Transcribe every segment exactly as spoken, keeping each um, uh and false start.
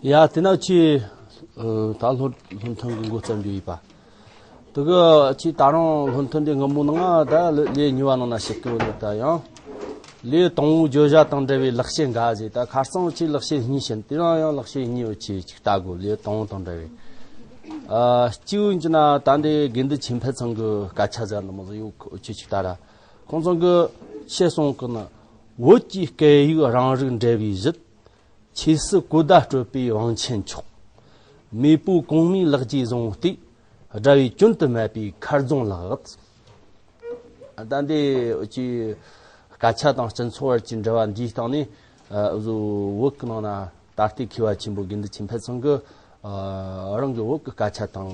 ཡ་དེ་ན་ཁྱེད་ད་སློབ་སློབ་ཐོན་གྱི་འགོ་བརྩམས་རྒྱུ་ཡིན་པ། དེ་གི་ཁྱེད་ད་རུང་སློབ་ཐོན་དེ་སྔ་མོ་ནང་ད་ལས་ཉེ་བ་ནང་ན་ཞིག་གི་ནི་ད་ཡང་ལས་དང་པོའི་བརྗོད་བྱ་དང་འབྲེལ་བའི་ལེགས་བཤད་འགའ་ཟེར། ད་ཁ་སང་ཁྱེད་ལེགས་བཤད་གཉིས་བཤད། དེ་རིང་ཡང་ལེགས་བཤད་གཉིས་ཡོད། ཁྱེད་ཅིག་ལྟ་དགོས། ལས་དང་པོ་དང་འབྲེལ་བའི་ཨ་གཅིག་ཡིན་གྱི་ན་ད་འདི་དགེ་འདུན་ཆོས་འཕེལ་ཚང་གི་སྐད་ཆ་ཟེར་ནི་མོ་ཟིག་ཡོད། ཁྱེད་ཅིག་ལྟ་ར། ཁོང་ཚང་གི་ཆེ་སོང་གི་ནི། བོད་ཀྱི་སྐད་ཡིག་རང་རིག་འབྲེལ་བའི་གཞི། ཆོས་སྲིད་གོ་བརྡ་སྤྲོད་པའི་བང་ཆེན་མཆོག་མེས་པོའི་གོང་མའི་ལེགས་སྐྱེས་བཟང་བོ་སྟེ། དགྲ་བོས་སྐྱོན་དུ་མེད་པའི་མཁར་རྫོང་ལགས། ད་འདི་ཀྱི་སྐད་ཆ་དང་སྤྱི་ཚོགས་བར་གྱི་འབྲེལ་བ་འདིའི་སྟེང་ནས་ཨ་བཟོ་བོད་ཀྱི་ནང་ན་ད་ལྟའི་མཁས་པ་ཆེན་པོ་དགེ་འདུན་ཆོས་འཕེལ་ཚང་གི་ཨ་རང་གི་བོད་ཀྱི་སྐད་ཆ་དང་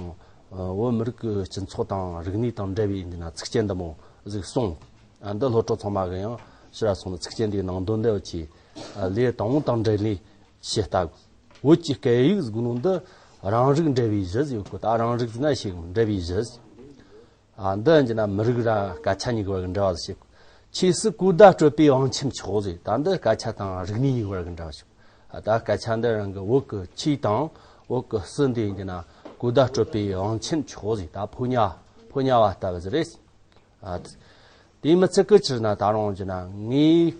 ཨ་བོད་མི་རིགས་ཀྱི་སྤྱི་ཚོགས་དང་རིག་གནས་དང་འབྲེལ་བའི་འདི་ན་ཚིགས་བཅད་འདི་མོ་ཟིག་གསུངས། ཨ་འདི་སློབ་གྲོགས་ཚང་མ་གི་ཡང་ཕྱིར་ར་སོང་ནས་ཚིགས་བཅད་འདིའི་ནང་དོན་འདི་བ་ཆེ་ཨ་ལས་དང་པོ་དང་འབྲེལ་ནས་ཞེས་ལྟ་དགོས། བོད་ཀྱི་སྐད་ཡིག་ཟེར་གོ་ནོ་འདི་རང་རིག་འབྲེལ་བའི་གཞི་ཟེར་ཡོད་གི། ད་རང་རིག་ཟེར་ན་ཤེས་གི། འབྲེལ་བའི་གཞི་ཟེར། ཨ་འདི་ཡིན་གྱི་ན་མི་རིགས་ར་སྐད་ཆ་གཉིས་ཀྱི་བར་གྱི་འབྲེལ་བ་ཟེར་ཤེས་གི། ཆོས་སྲིད་གོ་བརྡ་སྤྲོད་པའི་བང་ཆེན་མཆོག་ཟེར། ད་འདི་སྐད་ཆ་དང་རིག་གནས་གཉིས་ཀྱི་བར་གྱི་འབྲེལ་བ་ཟེར། ཨ་ད་སྐད་ཆ་འདི་རང་གི་བོད་ཀྱི་ཆོས་དང་བོད་ཀྱི་སྲིད་འདི་ཡིན་གྱི་ན་གོ་བརྡ་སྤྲོད་པའི་བང་ཆེན་མཆོག་ཟེར། ད་ཕོ་ཉ་ཕོ་ཉ་བ་ལྟ་བུ་ཟིག་རེད། ཨ། དེ་མི་ཚད་ཀི་ཕྱིར་ན་ད་རུང་ཅི་ན་ངའི་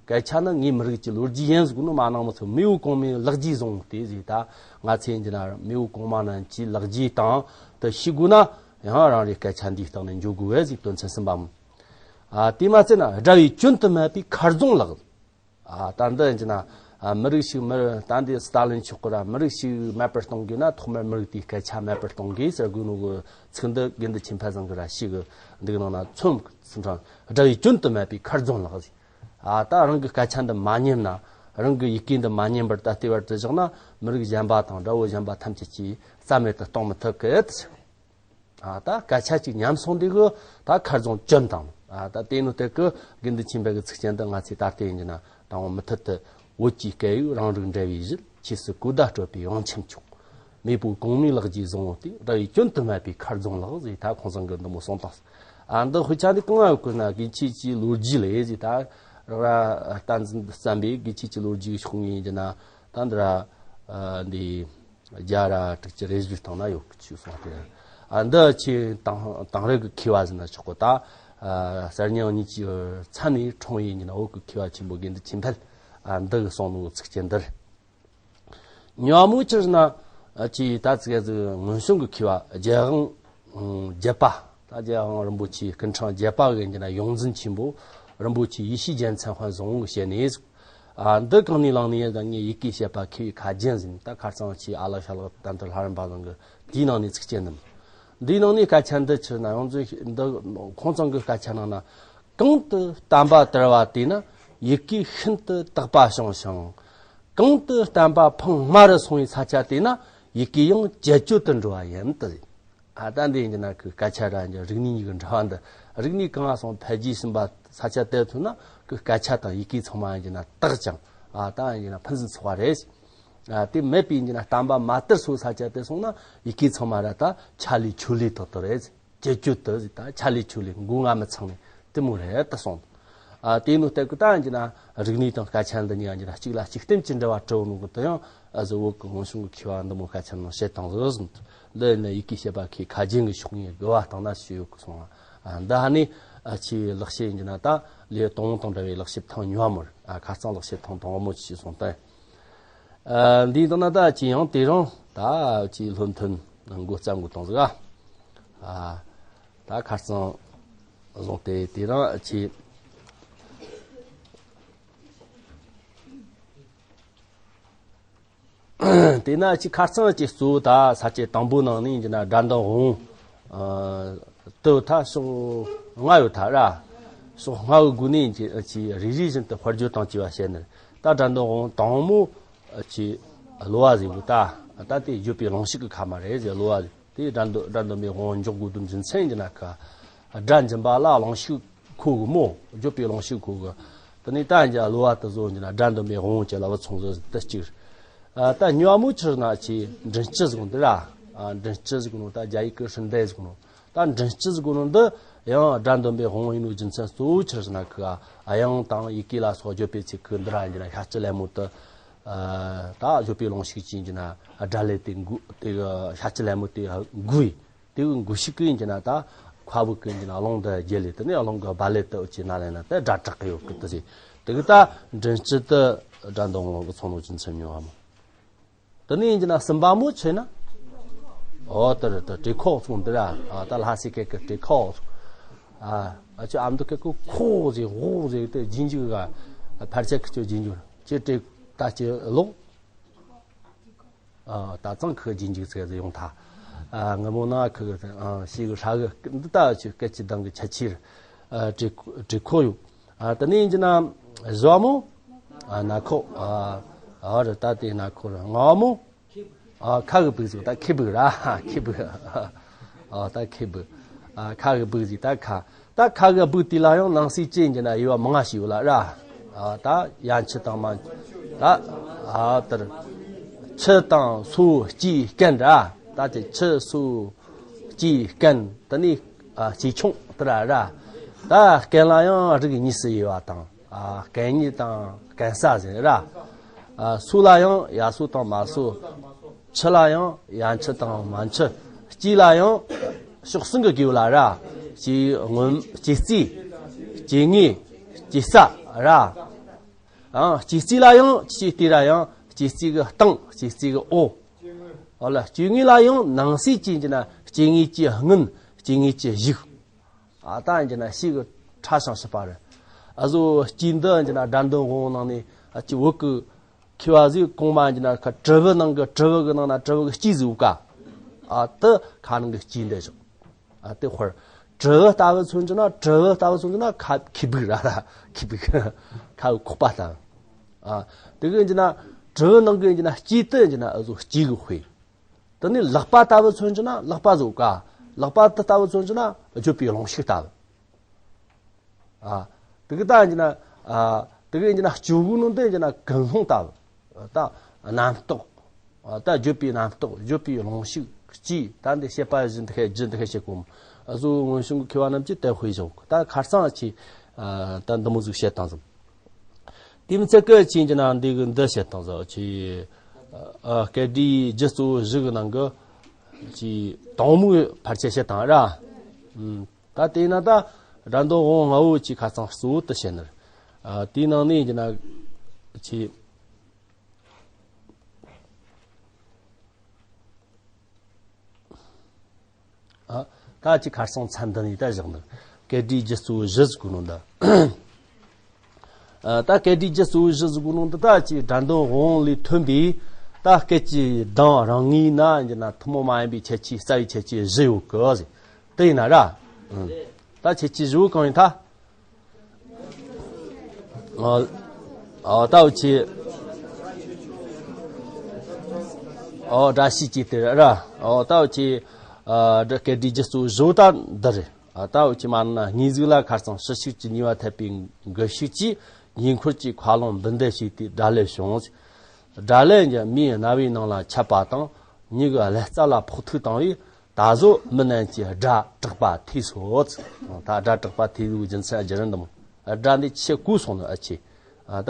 སྐད་ཆ་ནི་ངའི་མི་རིགས་ཀྱི་ལོ་རྒྱུས་ཡིན་ཟེར་གོ་ནོ་མ་གནང་མི་ཚོ་མེས་པོ་གོང་མའི་ལེགས་སྐྱེས་བཟང་བོ་སྟེ་ཟེར། ད་ང་ཚོས་ཅི་ན་མེས་པོ་གོང་མ་རྣམས་ཀྱི་ལེགས་སྐྱེས་དང་དེ་ཤེས་དགོས་ན་ཡང་རང་རེའི་སྐད་ཆ་འདིའི་སྟེང་ནས་འཇོག་དགོས་པས་ཟེར། དོན་ཚན་གསུམ་པའམ། ཨ་དེ་མ་ཚད་ན་དགྲ་བོས་སྐྱོན་དུ་མེད་པའི་མཁར་རྫོང་ལགས། ཨ་ད་འདི་ཡིན་གྱི་ན་ཨ་མི་རིགས་ཤིག་མི་ད་འདི་སི་ཏཱ་ལིན་མཆོག་གིས་ར་མི་རིགས་ཤིག་མེད་པར་གཏོང་དགོས་ན་ཐོག་མར་མི་རིགས་དེའི་སྐད་ཆ་མེད་པར་གཏོང་དགོས་ཟེར་གོ་ནོ་གི་ཚིག་འདི་དགེ་འདུན་ཆོས་འཕེལ་ཚང་གིས་ར་ཞིག་འདི་གི་ནང་ན་མཚོན་ཚུལ་དྲངས། དགྲ་བོས་སྐྱོན་དུ་མེད་པའི་མཁར་རྫོང་ལགས་ཟེར། ཨ་ད་རང་གི་སྐད་ཆ་འདི་མ་ཉན་ན། རང་གི་ཡི་གེ་འདི་མ་ཉན་པར་ད་ལྟའི་བར་དུ་བཞག་ན་མི་རིགས་གཞན་པ་དང་དགྲ་བོ་གཞན་པ་ཐམས་ཅད་ཀྱིས་རྩ་མེད་དུ་གཏོང་མི་ཐུབ་གི་ཟེར། ཨ་ད་སྐད་ཆ་གཅིག་ཉམས་སོང་དུས་གི་ད་མཁར་རྫོང་བཅོམ་བཏང་། ཨ་ད་དེ་ནོ་དེ་གི་དགེ་འདུན་ཆོས་འཕེལ་གི་ཚིགས་བཅད་འདི་ང་ཚོས་ད་ལྟ་ཡིན་གྱི་ན་དང་པོ་མུ་མཐུད་དུ། བོད་ཀྱི་སྐད་ཡིག་རང་རིག་འབྲེལ་བའི་གཞི། ཆོས་སྲིད་གོ་བརྡ་སྤྲོད་པའི་བང་ཆེན་མཆོག་མེས་པོའི་གོང་མའི་ལེགས་སྐྱེས་བཟང་བོ་སྟེ། དགྲ་བོས་སྐྱོན་དུ་མེད་པའི་མཁར་རྫོང་ལགས་ཟེར། ད་ཁོང་ཚང་གིས་འདི་མོ་གསུངས་བཏང་། ཨ་འདི་དཔེ་ཆ་འདི་གང་ཡོད་གི་ན་དགེ་ཆོས་ཀྱི་ལོ་རྒྱུས་ལས་ཟེར། ད་ར་བསྟན་འཛིན་བསམ་པས་དགེ་ཆོས་ཀྱི་ལོ་རྒྱུས་ཤོག་ངེས་ཡིན་གྱི་ན་ད་འདི་ར་ཨ་འདི། རྒྱ་ར་དྲུག་ཅུ་རེ་བཞི་སྟེང་ན་ཡོད་ཀྱི་ཆོས་སོང་སྟེ། ཨ་འདི་ཆེ་དང་དེང་རབས་ཀྱི་མཁས་པ་ཟེར་ན་ཆོག་གི། ད་ཨ་གསར་རྙིང་གཉིས་ཀྱི་མཚན་ནས་འཁྲུངས་ཡིན་ན་བོད་ཀྱི་མཁས་པ་ཆེན་པོ་དགེ་འདུན་ཆོས་འཕེལ། ཨ་འདི་གི་གསུང་ནོ་ཚིགས་བཅད་འདི་རེད། ཉོ་མོ་ཆི་ཟེར་ན་ཨ་ཆེ་ད་ཚིག་ཟིག་སྔོན་བྱུང་གི་མཁས་པ་རྒྱལ་དབང་བརྒྱད་པ། ད་རྒྱལ་དབང་རིན་པོ་ཆེ་སྐུ་ཕྲེང་བརྒྱད་པ་གི་ཡིན་གྱི་ན་ཡོངས་འཛིན་ཆེན་པོ་རིན་པོ་ཆེ་ཡེ་ཤེས་རྒྱལ་མཚན་དཔལ་བཟང་པོ་གི་ཞལ་ནས། ཨ་འདི་གང་ནས་བླངས་ནས་ཡིན་ཟེར་ན་ངས་ཡི་གེ་བཤད་པ་མཁས་པའི་ཁ་རྒྱན་ཟེར། ད་ཁ་རྩང་ཆེ་ཨ་ལགས་ཤ་ལགས་དན་ཏི་ལྷ་རམས་པ་ཚང་གི་དེའི་ནང་ནས་ཚིགས་བཅད་འདི། འདིའི་ནང་ནས་སྐད་ཆ་འདི་ཕྱིར་ན་ཡོངས་རྫོགས་འདི་ཁོང་ཚང་གི་སྐད་ཆ་ནང་ན། གང་དུ་བསྟན་པ་དར་བ་དེ་ན་ཡི་གེ་ཤིན་ཏུ་དག་པ་བྱུང་ཞིང་། གང་དུ་བསྟན་པ་ཕུང་དམའ་རུ་སོང་བའི་ས་ཆ་དེ་ན་ཡི་གེ་ཡང་བཅད་གཅོད་དུ་འགྲོ་བ་ཡིན་ཏེ། ཨ་ད་འདི་ཡིན་གྱི་ན་ཁོའི་སྐད་ཆ་ར་ཡིན་གྱི་རིག་གནས་གཉིས་ཀྱི་འབྲེལ་བ་འདི། རིག་གནས་གང་ང་སོང་འཕེལ་རྒྱས་ཕྱིན་པ་ས་ཆ་དེར་ཐོན་ན་ཁོའི་སྐད་ཆ་དང་ཡི་གེ་ཚང་མ་ཡིན་གྱི་ན་དག་ཅིང་། ཨ་ད་ཡིན་གྱི་ན་ཕུན་སུམ་ཚོགས་པ་རེད། ཨ་དེ་མེད་པའི་ཡིན་གྱི་ན་བསྟན་པ་མ་དར་སོང་ས་ཆ་དེར་སོང་ན་ཡི་གེ་ཚང་མ་ར་ད་ཆ་ལས་ཆོ་ལས་དག་དག་རེད། བཅད་གཅོད་དུ་ད་ཆ་ལས་ཆོ་ལས་མགོ་རྔ་མི་ཚང་ནས་དེ་མོ་རེད་ད་སོང་། ཨ་དེ་ནོ་སྟེ་ཀི་ད་ཡིན་གྱི་ན་རིག་གནས་དང་སྐད་ཆ་འདི་གཉིས་ཡིན་གྱི་ན་གཅིག་ལ་གཅིག་བརྟེན་གྱི་འབྲེལ་བ་གྲུབ་ནོ་གི་དེ་ཡང་ཨ་ཟི་བོད་ཀྱི་སྔོན་བྱུང་གི་མཁས་པ་འདི་མོ་སྐད་ཆ་ནང་བཤད་བཏང་ཟིག་ཟིན། འདི་ཡིན་ན་ཡི་གེ་བཤད་པ་ཁོའི་ཁ་རྒྱན་གྱི་ཕྱོགས་ནས་དགུ་བ་བཏང་ན་ཞུ་ཡོད་གི་སོང་། ཨ་འདི་ཧ་ནི་ཨ་ཆེའི་ལེགས་བཤད་ཡིན་གྱི་ན་ད་ལས་དང་པོ་དང་འབྲེལ་བའི་ལེགས་བཤད་ཐེངས་ཉུང་བ་མོ་རེད། ཨ་ཁ་རྩང་ལེགས་བཤད་ཐེངས་དང་པོ་མོ་ཆེ་སོང་སྟེ། ཨ་འདིའི་དང་ན་ད་ཅི་ཡང་དེ་རིང་ད་ཅི་སློབ་ཐོན་འགོ་བརྩམས་དགོས་དང་ཟིག་ཨ་ད་ཁ་རྩང་བཟུང་སྟེ་དེ་རིང་ཅི། དེ་ན་ཅི་ཁ་རྩང་ཅི་གཙོ་བོ་ད་ས་བཅད་དང་པོ་ནང་ནས་ཡིན་གྱི་ན་དགྲ་འདུལ་དབང་ཨ་དུ་ད་ཕྱོགས་ལྔ་ཡོད་ད་ར། ཕྱོགས་ལྔ་བོའི་སྒོ་ནས་ཅི་ཅི་རེ་རེ་བཞིན་དུ་དཔེར་བརྗོད་དང་བཅས་པ་བཤད་ནི་རེད། ད་དགྲ་འདུལ་དབང་དང་མོ། ཨ་ཅེ། གློ་བ་ཟེར་གི་ད། ད་དེ་བརྗོད་པའི་རླུང་ཤུགས་ཀྱི་ཁ་མ་རེད་ཟེར། གློ་བ་ཟེར་དེ་དགྲ་འདུལ་དགྲ་འདུལ་བའི་དབང་འཇོག་དགོས་དུས་རྒྱུ་མཚན་གྱི་ན་ཁ། དགྲ་འཇོམས་པ་ལ་རླུང་ཤུགས་མཁོ་གི་མོ། བརྗོད་པའི་རླུང་ཤུགས་མཁོ་གི། དེ་ནས་ད་འཇ་གློ་བ་དེ་བཟོ་འགྱུར་ན་དགྲ་འདུལ་བའི་དབང་གྱི་ལ་བུ་ཚོང་ཟེར་དེ་གཅིག་ཨ་ད་ཉོ་མོ་ཆུར་ན་ཆེ་མགྲིན་བཅུ་ཟེར་གོ་འདི་ར། ཨ་མགྲིན་བཅུ་ཟེར་གོ་ནོ་ད་རྒྱ་ཡིག་གི་ཧྲིན་ཏེ་ཟེར་གོ་ནོ། ད་མགྲིན་བཅུ་ཟེར་གོ་ནོ་འདི་ཡང་དགྲ་འདུལ་བའི་དབང་ཡིན་ནོ་རྒྱུ་མཚན་གཙོ་བོ་ཆི་ཟེར་ན་ཁི་ཨ་དབྱངས་དང་ཡི་གེ་ལ་སོགས་བརྗོད་པའི་ཚིག་གི་འདི་ར་ཡིན་ན་ཤ་སྤྱི་ལད་མོ་དུ། ད་བརྗོད་པའི་རླུང་ཞིག་ཅིག་ཡིན་གྱི་ན་སྒྲ་ལས་དེ་འགུ་དེ་གི་ཤ་ཅི་ལེ་མོ་དེ་འགུ་ཡི། དེ་གི་འགུ་ཞིག་གི་ཡིན་གྱི་ན་ད་ཁ་བུ་གི་ཡིན་གྱི་ན་རླུང་དེ་རྒྱལ་ལས་དེ་ནས་རླུང་གི་སྦ་ལེ་དེ་ཅི་ན་ལེ་ན་དེ་སྒྲ་གྲག་གི་ཡོད་གི་དེ་ཟེར། དེ་གི་ད་མགྲིན་བཅུ་དེ་སྒྲ་འདོན་ངོ་གི་ཚོགས་ནོ་ཅི་འཚམ་མྱོང་བ་མོ། དེ་ནས་ཡིན་གྱི་ན་གསུམ་པ་མོ་ཆེ་ན། ཨོ་དེ་རེད་དེ་བྲེ་ཁོག་ཚོང་འདི་ར། ད་ལྷ་སའི་སྐད་ཀྱི་བྲེ་ཁོག་ཚོང་། ཨ་ཨ་ཅོ་ཨ་མདོ་སྐད་ཀྱི་ཁོག་ཟེར་འོག་ཟེར་དེ་རྗེས་འཇུག་ག་ཕར་ཆད་ཀྱི་ཅོ་རྗེས་འཇུག་ཅེ་བྲེ་ད་ཅེ་ལོག་ཨ་ད་ཚང་ཁུ་རྗེས་འཇུག་ཚེ་ཟེར་ཡོང་ཐ། ཨ་ངི་མོ་ན་ཁུ་ཨ་ཤི་གི་ཧྲ་གི་འདི་ད་ཅི་སྐད་ཅི་དང་གི་ཆ་ཆིར། ཨ་བྲེ་བྲེ་ཁོག་ཡོད། ཨ་དེ་ནས་ཡིན་གྱི་ན་བཟོ་མོ། ཨ་ན་ཁོ། ཨ་ཨ་རི་ད་དེ་ན་ཁོ་ར་ང་མོ། ཨ་ཁ་གི་བུག་ཟིག་ད་ཁེ་བུག་ར་ཁེ་བུག་ཨ་ད་ཁེ་བུག་ཨ་ཁ་གི་བུག་ཟིག་ད་ཁ། ད་ཁ་གི་བུག་དེ་ལ་ཡང་ནང་གསེས་ཅན་གྱི་ན་དབྱེ་བ་མང་ང་ཞིག་ཡོད་ལ་ར། ཨ་ད་ཡ་མཆུ་དང་མ་ད་ཨ་དར་མཆུ་དང་སོ་སྐྱེས་རྐན་ར། ད་དེ་མཆུ་སོ་སྐྱེས་རྐན་དེ་ནས་ཨ་སྐྱེས་ཆུང་དེ་ར་ར། ད་རྐན་ལ་ཡང་རིགས་གཉིས་སུ་དབྱེ་བ་དང་། ཨ་རྐན་གཉིས་དང་རྐན་ས་ཟེར་ར། ཨ་སོ་ལ་ཡང་ཡ་སོ་དང་མ་སོ། མཆུ་ལ་ཡང་ཡ་མཆུ་དང་མ་མཆུ། སྐྱེས་ལ་ཡང་ཕྱོགས་གསུམ་གྱི་དགེ་བ་ལ་ར། སྐྱེས་སྔོན་སྐྱེས་རྩིས། སྐྱེས་ངོས། སྐྱེས་ས་ར། ཨང་སྐྱེས་རྩིས་ལ་ཡང་སྐྱེས་རྩིས་ར་ཡང་སྐྱེས་རྩིས་ཀྱི་སྟེང་སྐྱེས་རྩིས་ཀྱི་འོག་ཨོ་ལ་སྐྱེས་ངོས་ལ་ཡང་ནང་གསེས་ཅན་གྱི་ན་སྐྱེས་ངོས་ཀྱི་སྔུན་སྐྱེས་ངོས་ཀྱི་གཞུག་ཨ་ད་ཡིན་གྱི་ན་ཤི་གི་ཕྲ་ཞིང་ཞིབ་པ་རེད། ཨ་ཟོ་སྐྱེས་འདི་ཡིན་གྱི་ན་སྒྲ་འདོན་དབང་ནང་ནས་ཨ་ཅི་བོད་ཀྱི་མཁས་པ་ཟིག་གོང་མ་ཡིན་གྱི་ན་ཁ་དྲི་བུ་ནང་གི་དྲི་བུ་གི་ནང་ན་དྲི་བུ་གི་སྐྱེས་ཟིག་ཡོད་ཀ་ཨ་དི་ཁ་ནང་གི་སྐྱེས་འདི་བཞག་ཨ་དེ་ཧོར་དྲི་བུ་ལྟ་བུ་མཚོན་གྱི་ན་དྲི་བུ་ལྟ་བུ་མཚོན་གྱི་ན་ཁ་ཁེ་བུག་ར་ར་ཁེ་བུག་ཁ་གི་ཁོག་པ་ལྟ་བུ། ཨ་དེ་གི་ཡིན་གྱི་ན་དྲི་བུ་ནང་གི་ཡིན་གྱི་ན་སྐྱེས་དི་ཡིན་གྱི་ན་ཨ་ཟོ་སྐྱེས་གི་དཔེ། དེ་ནས་ལག་པ་ལྟ་བུ་མཚོན་གྱི་ན་ལག་པ་བཟོ་དཀའ། ལག་པ་དེ་ལྟ་བུ་མཚོན་གྱི་ན་བརྗོད་པའི་རླུང་ཤུགས་ལྟ་བུ། ཨ་དེ་གི་ལྟ་ཡིན་གྱི་ན་ཨ་དེ་གི་ཡིན་གྱི་ན་སྤྱོད་སྒོ་ནང་དུ་ཡིན་གྱི་ན་ཀུན་སློང་ལྟ་བུ། ད་རྣམ་རྟོག་ཨ་ད་བརྗོད་པའི་རྣམ་རྟོག་བརྗོད་པའི་རླུང་ཤུགས་སྐྱེས། ད་འདི་བཤད་པ་བཞིན་དུ་ཤེས་རྒྱུ་འདི་ཤེས་ཤེས་གོམས། ཨ་ཟོ་སྔོན་བྱུང་གི་མཁས་པ་རྣམས་ཀྱིས་དེ་དཔེ་བཞག་ད་ཁ་སང་ཅི་ཨ་ད་འདི་མོ་ཟིག་བཤད་བཏང་ཟིན། དེ་མི་ཚད་ཀི་ཅིན་གྱི་ན་འདི་གི་འདི་བཤད་བཏང་ཟེར་ཅི། ཨ་སྐད་སྒྲའི་རྒྱུ་གཙོ་བོ་བཞི་གི་ནང་གི་ཅི་དང་མོའི་ཕལ་ཆེར་བཤད་བཏང་ར། ཨུམ། ད་དེ་ན་ད་སྒྲ་འདོན་དབང་ལྔ་བོ་ཅི་ཁ་ཚང་གཙོ་བོ་དུ་བཤད་ནི་རེད། ཨ་དེའི་ནང་ནས་གྱི་ན་ཅི། ཨ་ད་ཅི་ཁར་སང་ཚན་འདི་ནས་ད་བཞག་ནི། སྐད་སྒྲའི་རྒྱུ་གཙོ་བོ་བཞི་ཟིག་གོ་ནོ་འདི། ཨ་ད་སྐད་སྒྲའི་རྒྱུ་གཙོ་བོ་བཞི་ཟིག་གོ་ནོ་འདི་ད་ཅི་སྒྲ་འདོན་དབང་ལས་ཐོན་པའི་ད་སྐད་ཀྱི་གདངས་རང་ངོས་ན་ཡིན་ན་ཐུན་མོང་མ་ཡིན་པའི་ཁྱད་ཆོས་རྩ་བའི་ཁྱད་ཆོས་བཞི་ཡོད་གི་ཟེར། དེ་ཡིན་ན་ར། ཨུ། ད་ཁྱད་ཆོས་བཞི་བོ་གང་ཡིན་ད། ཨ་ཨ་ད་འུ་ཆི། ཨོ་སྒྲ་ཤེས་ཀྱི་དེ་ར། ཨོ་ད་འུ་ཆི། ཨ་སྒྲ་སྐད་སྒྲའི་རྒྱུ་གཙོ་བོ་བཞི་བོ་ད་འདི་རེད། ཨ་ད་འུ་ཆི་མ་ན་དངོས་གཟུགས་ལ་ཁར་སང་ཕྱི་ཤུགས་ཀྱི་ནུས་པ་ཐེབས་པའི་འགུལ་ཤུགས་ཀྱིས་ཉེ་འཁོར་གྱི་ཁ་རླངས་འབུད་འདེད་བྱས་ཏེ་སྒྲ་ལས་བྱུང་། སྒྲ་ལས་ཀྱི་མིའི་རྣ་བའི་ནང་ལ་ཁྱབ་པ་དང་མྱིག་གི་ཀླད་རྩ་ལ་ཕོག་ཐུག་བཏང་བས། ད་གཟོད་མི་རྣམས་ཀྱིས་སྒྲ་གྲགས་པ་ཐོས་སོ། ད་སྒྲ་གྲགས་པ་ཐོས་པའི་རྒྱུ་མཚན་ཨ་ཅི་རེད་འདུག་སྒྲ་འདི་ཆི་གོ་སོང་ནི་ཨ་ཆི། ད་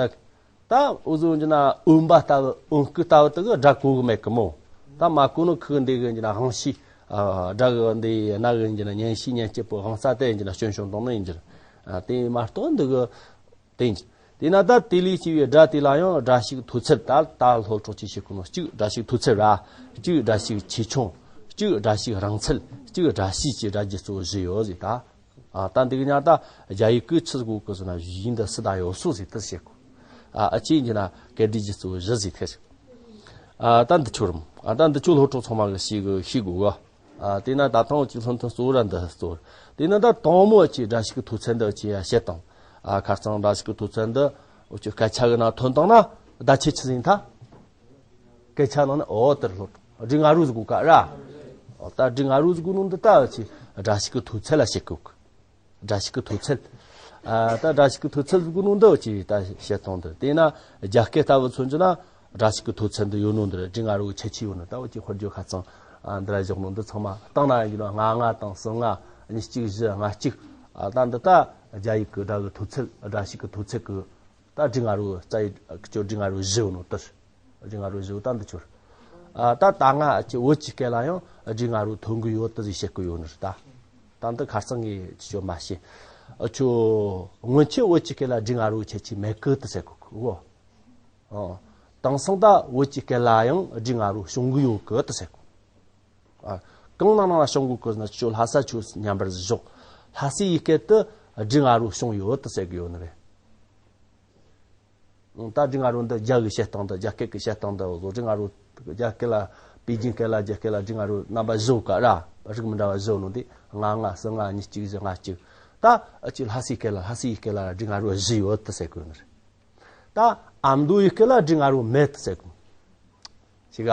ད་འུ་ཟོ་འགྱི་ན་འོན་པ་ལྟ་བུ་འོན་སྐུ་ལྟ་བུ་དེ་གི་སྒྲ་གོ་གི་མེད་གི་མོ། ད་མ་གོ་ནི་ཁུ་འདི་གི་འགྱི་ན་དབང་ཤེས། སྒྲ་གི་འདི་རྣ་གི་འགྱི་ན་ཉན་ཤེས་ཉན་སྐྱེད་པོ་དབང་རྩ་དེ་འགྱི་ན་སྐྱོན་བྱུང་དང་ནི་ཡིན་གྱི། དེ་མ་གཏོགས་འདི་གི། དེ་ཡིན། དེས་ན་ད་དེ་ལས་སྐྱེ་བའི་སྒྲ་དེ་ལ་ཡང་སྒྲ་ཞིག་མཐོ་ཚད་ད་ལྟ་སློབ་གྲོགས་ཀྱིས་ཤེས་ཁུལ་ནོ། གཅིག་སྒྲ་ཞིག་མཐོ་ཚད་ར། གཅིག་སྒྲ་ཞིག་ཆེ་ཆུང་། གཅིག་སྒྲ་ཞིག་རིང་ཚད། གཅིག་སྒྲ་ཤེས་ཀྱི་སྒྲ་རྒྱུ་གཙོ་བོ་བཞི་ཡོད་ཟེར་ད། ཨ་ད་འདི་གི་ཉག་ད་རྒྱ་ཡིག་གི་ཆི་ཟིག་གོ་གི་ཟེར་ན་ཡིན་ད་སི་ད་ཡོད་སོ་ཟེར་དེ་ཟེར་གོ། ཨ་ཨ་ཅེ་ཡིན་གྱི་ན་སྐད་སྒྲའི་རྒྱུ་གཙོ་བོ་བཞི་ཟེར་ཐེ་ཟེར། ཨ་ད་འདི་ཆོ་རམ། ཨ་ད་འདི་ཆོ་སློབ་གྲོགས་ཚང་མ་གི་ཤེས་གི་ཤེས་དགོས་གི། ཨ་དེས་ན་ད་དང་ཅིག་སློབ་ཐོན་གཙོ་བོ་ར་འདི་གཙོ་བོ། དེས་ན་ད་དང་མོ་ཅིག་སྒྲ་ཞིག་གི་མཐོ་ཚད་འདི་ཅིག་ཡ་བཤད་དང་། ཨ་ཁ་རྩང་སྒྲ་ཞིག་གི་མཐོ་ཚད་འདི་འུ་ཅོ་སྐད་ཆ་གི་ནང་ཐོན་དང་ན་བརྡ་ཆད་ཆི་ཟིན་ཐ། སྐད་ཆ་ནང་ན་འོ་དེར་སློབ་སྒྲ་ང་རུ་ཟིག་གོ་ཀ་ར། འོ་ད་སྒྲ་ང་རུ་ཟིག་གོ་ནོ་འདི་ད་ཅིག་སྒྲ་ཞིག་གི་མཐོ་ཚད་ལ་བཤད་གོ་གི། སྒྲ་ཞིག་གི་མཐོ་ཚད། ཨ་ད་སྒྲ་ཞིག་གི་མཐོ་ཚད་ཟིག་གོ་ནོ་འདི་ཅིག་ད་བཤད་དང་འདི་དེས་ན་རྒྱ་སྐད་ལྟ་བུ་མཚོན་གྱི་ན། སྒྲ་ཞིག་གི་མཐོ་ཚད་འདི་ཡོད་ནོ་འདི་རེད། སྒྲ་ང་རོ་ཁྱད་ཆོས་ཡོད་ནོ་ད་འུ་ཅི་ཧོར་རྒྱུ་ཁ་ཚང་ཨ་འདི་ར་བཞག་ནོ་འདི་ཚང་མ་བཏང་ན་ཡིན་ན་ལྔ་ལྔ་དང་གསུམ་ལྔ་གཉིས་གཅིག་བཞི་ལྔ་གཅིག་ཨ་ད་འདི་ད་རྒྱ་ཡིག་གི་སྒྲ་གི་མཐོ་ཚད་སྒྲ་ཞིག་གི་མཐོ་ཚད་གི་ད་སྒྲ་ང་རོ་རྩ་ཡི་ཁྱོད་སྒྲ་ང་རོ་བཞི་ཡོད་ནོ་ད། རིགས་ང་རོ་བཞི་བོ་ད་འདི་ཆོར། ཨ་ད་ད་ང་ཨ་ཅི་བོད་ཀྱི་སྐད་ལ་ཡང་རིགས་ང་རོ་ཐོན་གི་ཡོད་དེ་ཟིག་བཤད་གི་ཡོད་ནི་རེད་ད། ད་འདི་ཁ་རྩང་ངས་ཅི་ཆོ་མ་ཤེས། ཨ་ཆོ་སྔོན་ཆད་བོད་ཀྱི་སྐད་ལ་རིགས་ང་རོ་ཁྱད་ཆོས་མེད་གི་དེ་ཟེར་གི་གོ། ཨོ། དེང་སང་ད་བོད་ཀྱི་སྐད་ལ་ཡང་རིགས་ང་རོ་བྱུང་གི་ཡོད་གི་དེ་ཟེར་གོ། ཨ། གང་ནང་ནང་ལ་བྱུང་གི་གོ་ཟེར་ན་ཁྱོད་ལྷ་ས་ཆོས་མཉམ་པར་བཞག་ལྷ་སའི་སྐད་དུ་སྒྲི་ང་རོ་བྱུང་ཡོད་དུ་ཟེར་གི་ཡོད་ནི་རེད། ད་སྒྲི་ང་རོ་འདི་རྒྱ་གི་བཤད་སྟངས་དང་རྒྱ་སྐད་ཀྱི་བཤད་སྟངས་འདི་བཟོ། སྒྲི་ང་རོ་རྒྱ་སྐད་ལ་པེ་ཅིན་སྐད་ལ་རྒྱ་སྐད་ལ་སྒྲི་ང་རོ་རྣམ་པ་བཞི་ག་ར་རིགས་མི་འདྲ་བ་བཞི་ནོ་འདི་ལྔ་ལྔ་གསུམ་ལྔ་གཉིས་གཅིག་བཞི་ལྔ་གཅིག་ད་ཨ་ཅི་ལྷ་སའི་སྐད་ལ་ལྷ་སའི་སྐད་ལ་སྒྲི་ང་རོ་བཞི་ཡོད་དུ་ཟེར་གི་ཡོད་ནི་རེད། ད་ཨ་མདོ་ཡི་སྐད་ལ་སྒྲི་ང་རོ་མེད་དུ་ཟེར་གི་ཞིག་ག་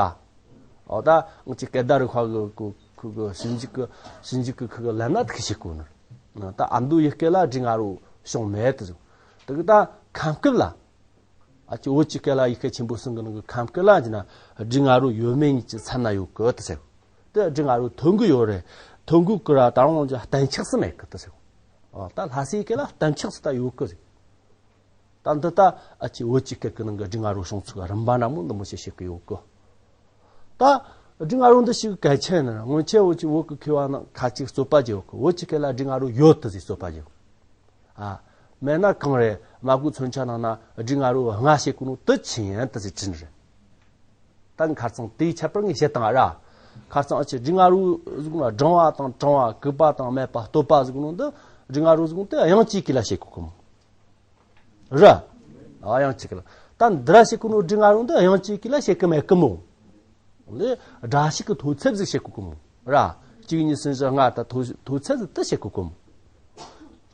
ཨོ་ད་ང་ཅི་སྐད་བརྡ་རིག་པ་གི་གི་གི་གི་ཞིབ་འཇུག་གི་ཞིབ་འཇུག་གི་ཁི་གི་ལན་ན་དེ་ཤེས་གོ་ནི། ད་ཨ་མདོ་ཡི་སྐད་ལ་སྒྲི་ང་རོ་བྱུང་མེད་དུ་ཟེར། དེ་གི་ད་ཁམས་སྐད་ལ་ཨ་ཅི་བོད་ཀྱི་སྐད་ལ་ཡི་གེ་ཆེན་པོ་གསུམ་གི་ནང་གི་ཁམས་སྐད་ལ་ཅི་ན་སྒྲི་ང་རོ་ཡོད་མེད་གཉིས་ཀྱི་ཚད་ན་ཡོད་གི་དུ་ཟེར། དེ་སྒྲི་ང་རོ་ཐོན་གི་ཡོད་རེད། ཐོན་གི་གི་ར་ད་རུང་ཅི་གཏན་ཆགས་སུ་མེད་གི་དུ་ཟེར། ཨོ་ད་ལྷ་སའི་སྐད་ལ་གཏན་ཆགས་སུ་ད་ཡོད་གི་ཟེར། ད་འདི་ལྟ་ཨ་ཅི་བོད་ཀྱི་སྐད་ཀྱི་ནང་གི་སྒྲི་ང་རོ་བྱུང་ཚུལ་རིམ་པ་འདྲ་མོ་འདི་མོ་ཞིག་བཤད་ཀྱི་ཡོད་གི། ད་སྒྲི་ང་རོ་འདི་ཞིག་གལ་ཆེ་ནི་སྔོན་ཆད་བོད་ཀྱི་བོད་ཀྱི་མཁས་པ་ནང་ཁ་ཅིག་རྩོད་པ་བརྒྱབ་ཡོད་གི། བོད་ཀྱི་སྐད་ལ་སྒྲི་ང་རོ་ཡོད་དུ་ཟིག་རྩོད་པ་བརྒྱབ། ཨ། མེད་ན་གང་རེད། སྨྲ་སྒོའི་མཚོན་ཆ་ནང་ན་སྒྲི་ང་རོ་ལྔ་བཤད་གོ་ནོ་དུ་ཆི་ཡིན་དུ་ཟིག་དྲིས་ནི་རེད། ད་ཁ་རྩང་དེའི་ཁྱད་པར་ངས་བཤད་བཏང་ར། ཁ་རྩང་ཨ་ཅི་སྒྲི་ང་རོ་ཟིག་ན་སྦྲང་བ་དང་གྲང་བ་གུག་པ་དང་སྨད་པ་སྟོད་པ་ཟིག་ནོ་འདི་སྒྲི་ང་རོ་ཟིག་དེ་དབྱངས་ཅིག་གི་ལ་བཤད་གོ་གི་མོ། ར། ཨ་དབྱངས་གཅིག་གི་ལ། ད་འདི་ར་བཤད་གོ་ནོ་སྒྲི་ང་རོ་འདི་དབྱངས་གཅིག་གི་ལ་བཤད་གི་མེད་གི་མོ། ལེ། སྒྲ་ཞིག་གི་མཐོ་ཚད་ཟིག་བཤད་གོ་གི་མོ། ར། གཅིག་གཉིས་གསུམ་བཞི་ལྔ་ད་མཐོ་མཐོ་ཚད་ཟིག་ཏུ་བཤད་གོ་གི་མོ།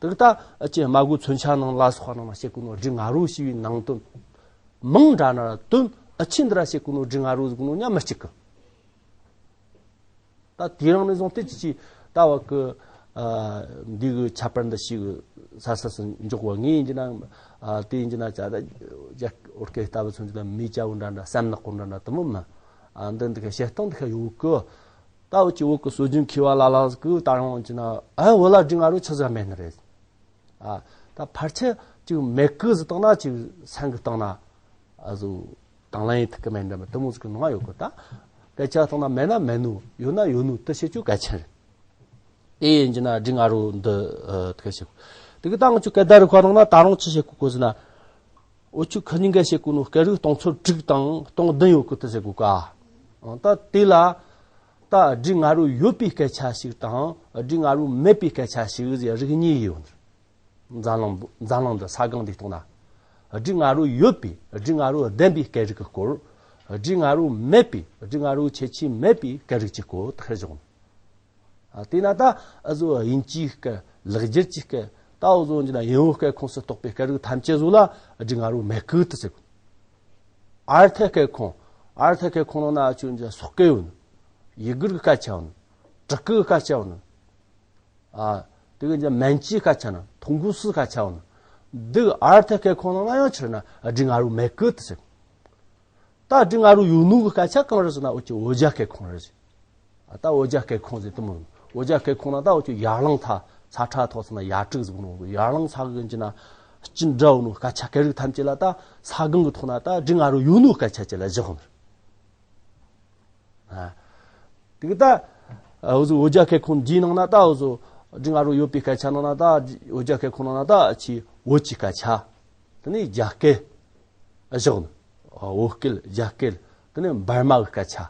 དེ་གི་ད་ཨ་ཅེ་སྨྲ་སྒོའི་མཚོན་ཆ་ནང་ལ་སོགས་པ་ནང་ན་བཤད་གོ་ནོ་སྒྲི་ང་རོ་ཞེས་པའི་ནང་དོན། མིང་འདྲ་ན་ར་དོན་ཨ་ཆེ་འདི་ར་བཤད་གོ་ནོ་སྒྲི་ང་རོ་ཟིག་ནོ་མཉམ་མི་གཅིག་གི། ད་དེ་རིང་ནས་བཟུང་སྟེ་ཅི་ཅི་ལྟ་བ་གི་ཨ་འདི་གི་ཁྱད་པར་འདི་ཞིག་ས་ས་སུ་འཇོག་པ་ངས་ཡིན་གྱི་ན། ཨ་དེ་ཡིན་གྱི་ན་ཅ་ད་ཨོ་སྐད་ལྟ་བུ་མཚོན་གྱི་ན་མི་ཅ་བོ་འདྲ་འདྲ་སེམས་ནག་པོ་འདྲ་འདྲ་དུ་མོ་མ། ཨ་འདི་འདི་ག་བཤད་སྟངས་འདི་ག་ཡོད་གི། ད་འུ་ཅི་བོད་གི་སྲོལ་རྒྱུན་མཁས་པ་ལ་ལ་ཟིག་གི་ད་རང་ཡིན་གྱི་ན་ཨ་བོད་ལ་སྒྲི་ང་རོ་ཆི་ཟིག་མེད་ནི་རེད། ཨ་ད་ཕལ་ཆེར་ཅིག་མེད་གི་ཟིག་བཏང་ན་ཅིག་སེམས་གི་བཏང་ན་ཨ་ཟུ་དང་ལན་ཡིན་ཐུག་གི་མེད་འདྲ་མི་དུ་མོ་ཟིག་གི་ནང་ཡོད་གི། ད་སྐད་ཆ་བཏང་ན་མེད་ན་མེད་ནོ་ཡོད་ན་ཡོད་ནོ་དུ་བཤད་རྒྱུ་གལ་ཆེན་རེད། དེ་ཡིན་གྱི་ན་སྒྲི་ང་རོ་འདི་ཨ་དུ་བཤད་དེ་གི་ད་ང་ཚོ་སྐད་བརྡ་རིག་པ་ནང་ན་ད་རུང་ཅི་བཤད་གོ་གོ་ཟེར་ན། འུ་ཆོ་ཁི་གཉིས་ཀ་བཤད་གོ་ནོ་སྐད་རིགས་སྟོང་ཚོ་དྲུག་དང་སྟོང་བདུན་ཡོད་གི་དུ་བཤད་གོ་ག་ཨང་ད་དེ་ལ་ད་སྒྲི་ང་རོ་ཡོད་པའི་སྐད་ཆ་ཞིག་དང་སྒྲི་ང་རོ་མེད་པའི་སྐད་ཆ་ཞིག་ཟེར་རིགས་གཉིས་ཡོད། འཛམ་གླིང་འཛམ་གླིང་འདི་ས་སྒང་འདི་སྟོང་ན། སྒྲི་ང་རོ་ཡོད་པའི་སྒྲི་ང་རོ་ལྡན་པའི་སྐད་རིགས་ཀྱི་སྐོར། སྒྲི་ང་རོ་མེད་པའི་སྒྲི་ང་རོ་ཁྱད་ཆོས་མེད་པའི་སྐད་རིགས་ཀྱི་སྐོར་དེ་བཤད་བཞག་ཨ་དེས་ན་ད་ཨ་ཟོ་དབྱིན་ཇིའི་སྐད། ལེགས་སྦྱར་གྱི་སྐད། ད་འུ་ཟོ་འདི་ན་ཡིན་འོ་སྐད་ཁོངས་སུ་གཏོགས་པའི་སྐད་རིགས་ཐམས་ཅད་ཟོ་ལ་སྒྲི་ང་རོ་མེད་གི་དུ་ཟེར། ཨར་ཐའི་སྐད་ཁོངས། ཨར་ཐའི་སྐད་ཁོངས་ནང་ན་ཨ་ཆོ་འདི་སོག་སྐད་ཡོད་ནི། ཡི་གུར་གྱི་སྐད་ཆ་ཡོད་ནི། བྲག་སྐད་ཀྱི་སྐད་ཆ་ཡོད་ནི། ཨ་དེ་གི་འདི་མན་ཇུའི་སྐད་ཆ་ནི། ཐུང་གུ་སུའི་སྐད་ཆ་ཡོད་ནི། འདི་ཨར་ཐའི་སྐད་ཁོངས་ནང་ན་ཡང་ཕྱིར་ན་སྒྲི་ང་རོ་མེད་གི་དུ་ཟེར། ད་སྒྲི་ང་རོ་ཡོད་ནོ་གི་སྐད་ཆ་གང་རེད་ཟེར་ན་འུ་ཆོ་བོད་རྒྱ་སྐད་ཁོངས་རེད་ཟེར། ཨ་ད་བོད་རྒྱ་སྐད་ཁོངས་ཟེར་དུ་མོ། བོད་རྒྱ་སྐད་ཁོངས་ན་ད་འུ་ཆོ་ཡར་ལངས་ཐ་ས་ཁྲ་ཐོག་ཚ་ན་ཡར་དྲུག་ཟེར་ནོ་གི། ཡར་ལངས་ས་གི་འདི་ན་སྤྱི་འདྲ་བོ་ནོ་སྐད་ཆ་སྐད་རིགས་ཐམས་ཅད་ལ་ད་ས་སྒང་གི་ཐོག་ན་ད་སྒྲི་ང་རོ་ཡོད་ནོ་སྐད་ཆ་ཅིག་ལ་བཞག་ནི། ཨ་དེ་གི་ད་འུ་ཟོ་བོད་རྒྱ་སྐད་ཁོངས་འདིའི་ནང་ན་ད་འུ་ཟོ་སྒྲི་ང་རོ་ཡོད་པའི་སྐད་ཆ་ནང་ན་ད་བོད་རྒྱ་སྐད་ཁོངས་ནང་ན་ད་ཆི་བོད་ཀྱི་སྐད་ཆ། དེ་ནས་རྒྱ་སྐད། བཞག་ནི། བོད་སྐད། རྒྱ་སྐད། དེ་ནས་འབར་མ་གི་སྐད་ཆ།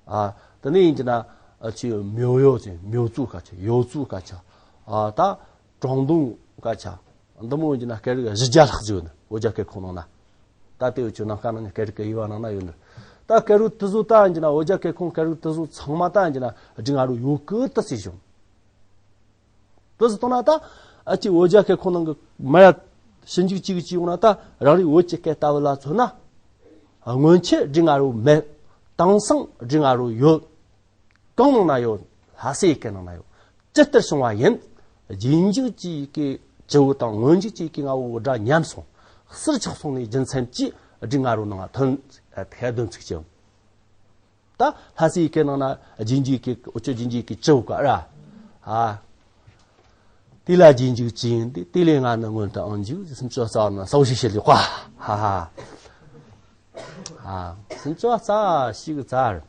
ཨ་དེ་ནས་ཡིན་གྱི་ན་ཨ་ཆི་མྱོ་ཡོ་ཟེར་མྱོ་ཙུའུ་སྐད་ཆ། ཡོ་ཙུའུ་སྐད་ཆ། ཨ་ད་ཀྲུང་ཏུང་སྐད་ཆ། འདི་མོ་ཡིན་གྱི་ན་སྐད་རིགས་བཞི་བརྒྱ་ལྷག་ཅིག་ཡོད་ནི། བོད་རྒྱ་སྐད་ཁོངས་ནང་ན། ད་ལྟའི་འུ་ཆོ་ནམ་མཁའ་ནང་ནས་སྐད་རིགས་ཀྱི་དབྱེ་བ་ནང་ན་ཡོད་ནི། ད་སྐད་རིགས་དེ་ཚོ་ད་ཡིན་གྱི་ན་བོད་རྒྱ་སྐད་ཁོངས་སྐད་རིགས་དེ་ཚོ་ཚང་མ་ད་ཡིན་གྱི་ན་སྒྲི་ང་རོ་ཡོད་གི་ད་ཟེར་བྱུང་། དེ་ཟེར་བཏང་ན་ད་ཨ་ཅི་བོད་རྒྱ་སྐད་ཁོངས་ནང་གི་མ་ཡ་ཞིབ་འཇུག་ཅིག་ཅིག་ཡོང་ན་ད་རང་རེའི་བོད་ཀྱི་སྐད་ལྟ་བུ་ལ་མཚོན་ན། སྔོན་ཆད་སྒྲི་ང་རོ་མེད། དེང་སང་སྒྲི་ང་རོ་ཡོད། གང་ནང་ན་ཡོད། ལྷ་སའི་སྐད་ནང་ན་ཡོད། ཇི་ལྟར་བྱུང་བ་ཡིན། རྗེས་འཇུག་ཅིག་གི་ཇི་བོ་དང་སྔོན་འཇུག་ཅིག་གི་ང་བོ་སྒྲ་ཉམས་སོང་། ཟུར་ཆག་སོང་ནས་རྒྱུ་མཚན་གྱིས་སྒྲི་ང་རོ་ནང་ཐོན། ཨ་ཐད་དོན་ཚིག་ཅིག་ཡོད། ད་ལྷ་སའི་སྐད་ནང་ན་རྗེས་འཇུག་གི་འུ་ཆོ་རྗེས་འཇུག་གི་ཇི་བོ་ག་ར། ཨ། དེ་ལ་རྗེས་འཇུག་ཅི་ཡིན་ཏེ། དེ་ལས་ང་ནི་སྔོན་དུ་ཨང་འཇུག་སུམ་ཅུ་རྩ་བ་ན་ས་བོ་ཞིག་བཤད་ལེ་ཀ་ཧ་ཧ། ཨ། སུམ་ཅུ་པ་རྩ་བ་ཞིག་ཙར།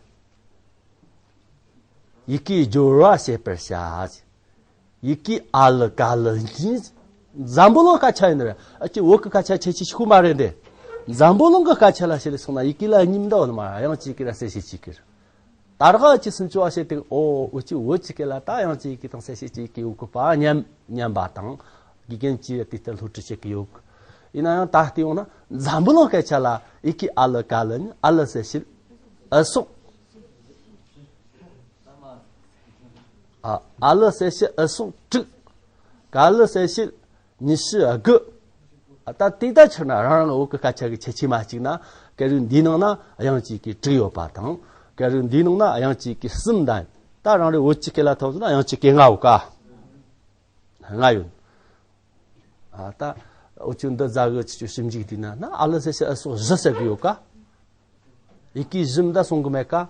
ཡི་གེའི་སྦྱོར་བ་བྱེད་པར་བྱ། ཡི་གེ་ཨ་ལི་ཀ་ལི་གཉིས། འཛམ་བུ་གླིང་སྐད་ཆ་ཡིན་ནི་རེད། ཨ་ཅེ་བོད་ཀྱི་སྐད་ཆ་ཁྱད་ཆོས་ཤིག་མ་རེད་འདི། འཛམ་བུ་གླིང་གི་སྐད་ཆ་ལ་བྱེད་ལས་སོང་ན་ཡི་གེ་ལ་གཉིས་མི་འདུག་ནི་མ་དབྱངས་གཅིག་གི་ར་གསལ་བྱེད་གཅིག་གི་ར། ད་རག་ཅི་སུམ་ཅུ་པ་བྱེད་དེ་ཨོ་འུ་ཅི་བོད་ཀྱི་སྐད་ལ་ད་དབྱངས་གཅིག་གི་དང་གསལ་བྱེད་གཅིག་གི་ཡོད་གི་པ་སྙམ་སྙམ་པ་དང་། དགེ་རྒན་གྱིས་དེ་ལྟར་སློབ་ཁྲིད་བྱེད་ཀྱི་ཡོད་གི། ཡིན་ན་ཡང་ད་བལྟས་ཡོང་ན་འཛམ་བུ་གླིང་སྐད་ཆ་ལ་ཡི་གེ་ཨ་ལི་ཀ་ལི་གཉིས། ཨ་ལི་གསལ་བྱེད་ཨི་སོགས། ཨ་ཨ་ལི་གསལ་བྱེད་ཨི་སོགས་དྲུག། ཀ་ལི་གསལ་བྱེད་ཉི་ཤུ་དགུ། ཨ་ད་དེ་ལྟ་ཕྱིར་ན་རང་རང་བོད་ཀྱི་སྐད་ཆ་གི་ཁྱད་ཆོས་མ་གཅིག་ན། སྐད་རིགས་འདིའི་ནང་ན་དབྱངས་གཅིག་གི་དྲུག་ཡོད་པ་དང་། སྐད་རིགས་འདིའི་ནང་ན་དབྱངས་གཅིག་གི་གསུམ་དང་། ད་རང་རེ་བོད་ཀྱི་སྐད་ལ་ཐོབ་ཟིན་ན་དབྱངས་གཅིག་གི་ལྔ་ཡོད་ཀ། ལྔ་ཡོད། ཨ་ད་འུ་ཅོ་འདི་ཛ་གི་ཆུ་ཆུ་ཞིབ་འཇུག་བལྟས་ན་ན་ཨ་ལི་གསལ་བྱེད་ཨི་སོགས་བཞི་ཟེར་གི་ཡོད་ཀ། ཡི་གེ་བཞི་མི་འདྲ་གསུང་གི་མེད་ཀ།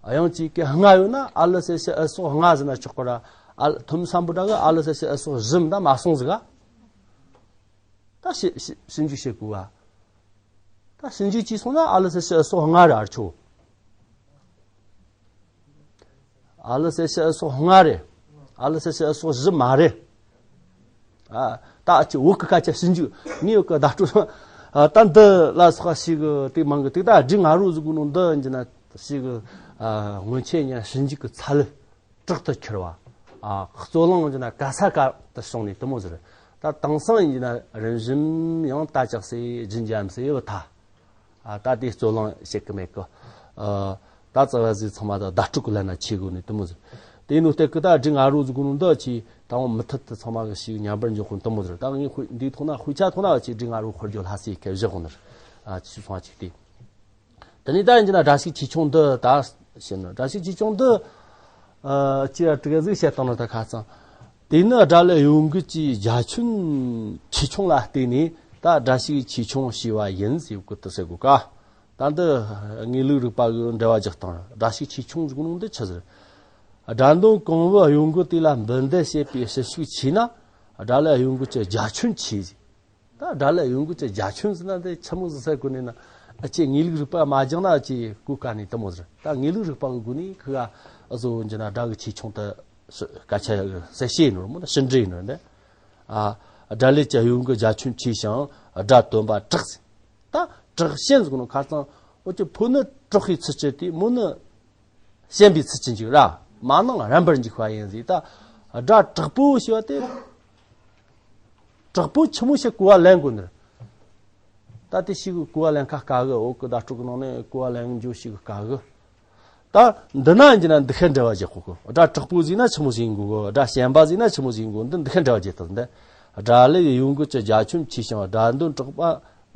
དབྱངས་གཅིག་གི་ལྔ་ཡོད་ན་ཨ་ལི་གསལ་བྱེད་ཨི་སོགས་ལྔ་ཟེར་ན་ཆོག་གི་ར། ཨ་ཐུམ་སམ་བྷོ་ཊ་གི་ཨ་ལི་གསལ་བྱེད་ཨི་སོགས་བཞི་མི་འདྲ་མ་གསུངས་ཟིག་ག། ད་ཞིབ་ཞིབ་ཞིབ་འཇུག་བྱེད་དགོས་ག། ད་ཞིབ་འཇུག་བྱས་སོང་ན་ཨ་ལི་གསལ་བྱེད་ཨི་སོགས་ལྔ་རེད་ཨ་ཆོ། ཨ་ལི་གསལ་བྱེད་ཨི་སོགས་ལྔ་རེད། ཨ་ལི་གསལ་བྱེད་ཨི་སོགས་བཞི་མ་རེད། ཨ་ད་ཨ་ཅེ་བོད་ཀྱི་སྐད་ཆ་ཞིབ་འཇུག་ངས་བོད་ཀྱི་བརྡ་སྤྲོད་ཨ་ད་འདི་ལ་སོགས་ཞིག་གི་དེ་མང་གི་དེ་ད་སྒྲིག་ང་རོ་ཟིག་གི་ནང་འདི་འཇི་ན་ཞིག་གི་ཨ་སྔོན་ཆད་ཉན་ཞིབ་འཇུག་གི་ཚད་ལ་དྲག་ཏུ་ཁྱེར་བ། ཨ་རྩོད་གླེང་འཇི་ན་ག་ས་ག་དུ་བྱུང་ནས་དུ་མོ་ཟེར། ད་དེང་སང་འཇི་ན་རིམ་བཞིན་ཡང་ད་ཅག་སེ་རྒྱུན་འབྱམས་སེ་ཡོད་ཐལ། ཨ་ད་དེ་རྩོད་གླེང་བྱེད་གི་མེད་གི། ཨ་ད་རྩ་བ་ཟིག་ཚང་མ་ད་བརྡ་སྤྲོད་གི་ལན་ན་ཆེ་གོ་ནི་དུ་མོ་ཟིག། དེ་ནོ་སྟེ་གི་ད་སྒྲིག་ང་རོ་ཟིག་གོ་ནོ་འདི་ཆེ་ད་འོང་མུ་མཐུད་དུ་ཚང་མ་གི་ཞིག་ཉམས་པར་འཇོག་གོ་དུ་མོ་ཟིག། ད་ངས་དཔེ་འདིའི་ཐོག་ན་དཔེ་ཆ་ཐོག་ན་ཆེ་སྒྲིག་ང་རོ་དཔེར་བརྗོད་ལྷ་སའི་ཁེ་བཞག་གོ་ནི། ཨ་ཆེ་སོང་ཨ་ཅིག་དེ། དེ་ནས་ད་ཡིན་གྱི་ན་སྒྲ་ཞིག་ཆེ་ཆུང་འདི་ད་ཞེ་ན་སྒྲ་ཞིག་ཆེ་ཆུང་འདི། ཨ་ཅི་ཡ་དྲུག་ཟིག་བཤད་བཏང་ན་ད་ཁ་ཚང་། དེ་ནི་སྒྲ་ལས་གཡོ་འགུལ་གྱི་རྒྱ་ཁྱོན་ཆེ་ཆུང་ལ་བལྟས་ནས་ད་སྒྲ་ཞིག་ཆེ་ཆུང་ཞེས་པ་ཡིན་ཟེར་གི་དུ་ཟེར་གོ་ཀ། ད་འདི་དངོས་ལུགས་རིག་པ་གི་འགྲེལ་བ་རྒྱག་སྟངས་སྒྲ་ཞིག་ཆེ་ཆུང་ཟེར་གོ་ནོ་འདི་ཆི་ཟེར། སྒྲ་འདོན་གོང་བུ་གཡོ་འགུལ་དེ་ལ་འབུལ་འདེད་བྱེད་པའི་ཕྱི་ཤུགས་ཆེ་ན། སྒྲ་ལས་གཡོ་འགུལ་གྱི་རྒྱ་ཁྱོན་ཆེ་ཟེར། ད་སྒྲ་ལས་གཡོ་འགུལ་གྱི་རྒྱ་ཁྱོན་ཟེར་ན་འདི་ཆི་མོ་ཟིག་ཟེར་གོ་ནི་ན། ཨ་ཅེ་དངོས་ལུགས་རིག་པ་མ་སྦྱངས་ན་ཨ་ཅེ་གོ་ཀ་ནི་དུ་མོ་ཟེར། ད་དངོས་ལུགས་རིག་པ་གི་སྒོ་ནས་ཁི་ག་ཨ་བཟོ་འཇི་ན་སྒྲ་གི་ཆེ་ཆུང་དུ་སྐད་ཆ་གསལ་བཤད་ཡིན་ནོ་མོ་ན་ཕྱི་འབྲེལ་ཡིན་ནོ་འདི། ཨ་སྒྲ་ལས་ཀྱི་གཡོ་འགུལ་རྒྱ་ཁྱོན་ཆེ་ཞིང་སྒྲ་དོན་པ་དྲག་ཟེར། ད་དྲག་ཞན་ཟེར་གོ་ནོ་ཁ་སང་འུ་ཅེ་ཕོ་ནི་དྲག་གི་ཚུལ་བྱེད་དེ་མོ་ནི། ཞན་པའི་ཚུལ་གྱིས་འཇུག་ར། མ་ནིང་རན་པར་འཇུག་པ་ཡིན་ཟེར། ད་སྒྲ་དྲག་པོ་ཞེས་པ་དེ། དྲག་པོ་ཆི་མོ་ཞིག་གོ་བ་ལེན་དགོས་ནི། ད་དེ་ཞིག་གོ་བ་ལེན་ཁ་དཀའ་གི། འོག་གི་བརྡ་སྤྲོད་ཀྱི་ནང་ནས་གོ་བ་ལེན་རྒྱུ་ཞིག་དཀའ་གི། ད་འདི་ན་ཡིན་གྱི་ན་འདི་ཁའི་འགྲེལ་བ་བྱེད་དགོས་གི། སྒྲ་དྲག་པོ་ཟེར་ན་ཆི་མོ་ཟིག་ཡིན་དགོས་གི། སྒྲ་ཞན་པ་ཟེར་ན་ཆི་མོ་ཟིག་ཡིན་དགོས། འདི་འདི་ཁའི་འགྲེལ་བ་བྱེད་དགོས་འདི། སྒྲ་ལས་གཡོ་འགུལ་གྱི་རྒྱ་ཁྱོན་ཆེ་ཞིང་སྒྲ་དོན་དྲག་པ།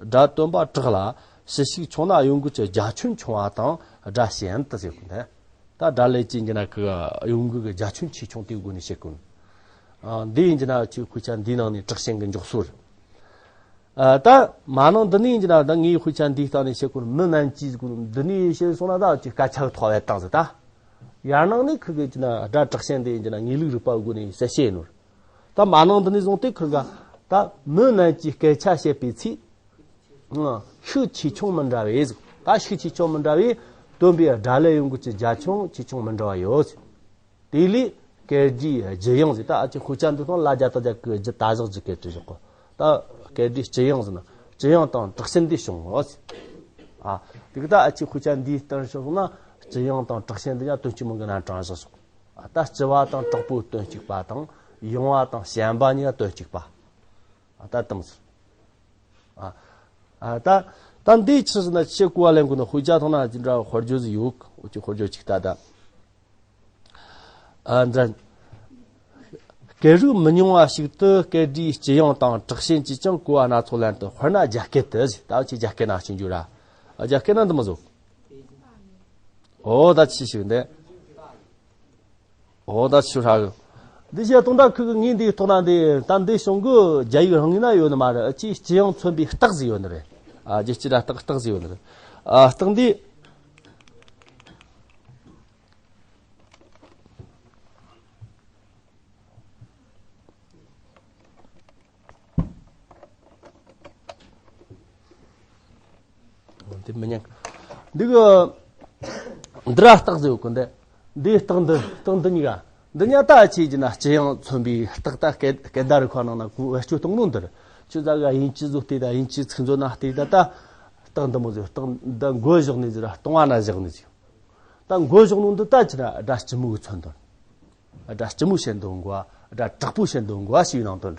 སྒྲ་དོན་པ་དྲག་ལ་ཕྱི་ཤུགས་ཆུང་ན་གཡོ་འགུལ་གྱི་རྒྱ་ཁྱོན་ཆུང་བ་དང་སྒྲ་ཞན་དུ་ཟེར་གོ་འདི། ད་སྒྲ་ལས་ཀྱི་འགྱུར་ན་གི་གཡོ་འགུལ་གྱི་རྒྱ་ཁྱོན་ཆེ་ཆུང་དེའི་སྒོ་ནས་བཤད་དགོས། ཨ་འདི་ཡིན་གྱི་ན་ཆོས་དཔེ་ཆ་འདིའི་ནང་ནས་དྲག་ཞན་གྱི་འཇོག་སྲོལ། ཨ་ད་མ་ནིང་འདི་ནས་ཡིན་གྱི་ན་ད་ངའི་དཔེ་ཆ་འདིའི་སྟེང་ནས་བཤད་དགོས། མི་རྣམས་ཀྱིས་ཟེར་གོ་འདི་ནས་བཤད་སོང་ན་ད་ཅིག་སྐད་ཆ་གི་ཐོག་བས་བཏང་ཟེར་ད། ཡར་ནང་ནས་ཁི་གི་ཡིན་གྱི་ན་སྒྲ་དྲག་ཞན་འདི་ཡིན་གྱི་ན་དངོས་ལུགས་རིག་པ་གི་སྒོ་ནས་གསལ་བཤད་ཡིན་ནོ། ད་མ་ནིང་འདི་ནས་བཟུང་སྟེ་ཁི་ག་ད་མི་རྣམས་ཀྱིས་སྐད་ཆ་བཤད་པའི་ཚེ། ཤུགས་ཆེ་ཆུང་མི་འདྲ་བས་ཟེར། ད་ཤུགས་ཆེ་ཆུང་མི་འདྲ་བས་སྟོན་པའི་སྒྲ་ལས་གཡོ་འགུལ་གྱི་རྒྱ་ཁྱོན་ཆེ་ཆུང་མི་འདྲ་བ་ཡོད་ཟེར། དེ་ལས་སྐད་སྒྲའི་ལྗི་ཡང་ཟེར། ད་ཨ་ཅེ་དཔེ་ཆ་འདི་ཚོ་ལ་རྒྱ་དང་རྒྱ་གི་ལྗི་ད་བཞག་ལྗི་སྐད་དུ་བཞག་གོ། ད་སྐད་སྒྲའི་ལྗི་ཡང་ཟེར་ན་ལྗི་ཡང་དང་དྲག་ཞན་དེ་བྱུང་ངོ་ཟེར། ཨ་དེ་གི་ད་ཨ་ཅེ་དཔེ་ཆ་འདིའི་སྟེང་བཞག་ན་ལྗི་ཡང་དང་དྲག་ཞན་འདི་ཡང་དོན་གཅིག་མིན་གི་རྣམ་གྲངས་བཞག་སོང་། ཨ་ད་ལྗི་བ་དང་དྲག་པོའི་དོན་གཅིག་པ་དང་ཡང་བ་དང་ཞན་པ་གཉིས་ཀ་དོན་གཅིག་པ། ཨ་ད་དམ་ཟེར། ཨ་ཨ་ད་ད་འདི་ཆི་ཟེར་ན་ཆེ་གོ་བ་ལེན་དགོས་ན་དཔེ་ཆ་ཐོག་ན་ཅི་འདྲ་དཔེར་བརྗོད་ཟིག་ཡོད། འུ་ཅི་དཔེར་བརྗོད་ཅིག་ད་ད། ཨ་འདྲ། སྐད་རིགས་མི་ཉུང་བ་ཞིག་ཏུ་སྐད་སྒྲའི་ལྗི་ཡང་དང་དྲག་ཞན་གྱིས་ཀྱང་གོ་བ་སྣ་ཚོགས་ལེན་དུ། དཔེར་ན་རྒྱ་སྐད་དུ་ཟེར། ད་འུ་ཅི་རྒྱ་སྐད་ནང་ཞིག་འཇུག་ར། ཨ་རྒྱ་སྐད་ནང་འདི་མི་བཟོ། འོ་ད་ཆི་ཞིག་འདི། འོ་ད་ཆི་ཧྲ་གི། འདི་བཤད་སྟོང་ད་ཁུ་གི་ངས་འདི་ཐོག་ན་འདི་ད་འདི་བྱུང་གི་རྒྱ་ཡིག་རང་ངོས་ན་ཡོད་ནི་མ་རེད། ཨ་ཅེ་ལྗི་ཡང་མཚོན་པའི་རྟགས་ཟིག་ཡོད་ནི་རེད། ཨ་རྒྱལ་སྤྱི་ར་རྟགས་རྟགས་ཟིག་ཡོད་ནི་རེད། ཨ་རྟགས་འདི། དེ་མི་ཉན། འདི་གི་འདི་ར་རྟགས་ཟེར་གོ་འདི། འདིའི་རྟགས་འདི་རྟགས་འདི་གཉིས་ཀ་འདི་གཉིས་ད་ཆེ་གྱི་ན་སྤྱི་ཡང་མཚོན་པའི་རྟགས་ད་སྐད་སྐད་བརྡ་རིག་པ་ནང་ན་གོ་བེད་སྤྱོད་གཏོང་ནོ་འདིར་ཁྱོད་ཟ་ག་དབྱིན་ཇི་བཟོ་སྟེ་ད་དབྱིན་ཇི་ཚིག་མཛོད་ན་བལྟས་ད་ད་རྟགས་འདི་མོ་ཟེར། རྟགས་འདི་མགོ་བཞག་ནས་ཟེར། ར་སྟོང་བ་ན་བཞག་ནས་ཟེར། ད་མགོ་བཞག་ནོ་འདི་ད་ཆི་ན་སྒྲ་སྐྱི་མོ་གི་མཚོན་དོན། སྒྲ་སྐྱི་མོ་བཤད་འདོད་གོ་བ། སྒྲ་དྲག་པོ་བཤད་འདོད་གོ་བ་ཞེས་ནང་དོན་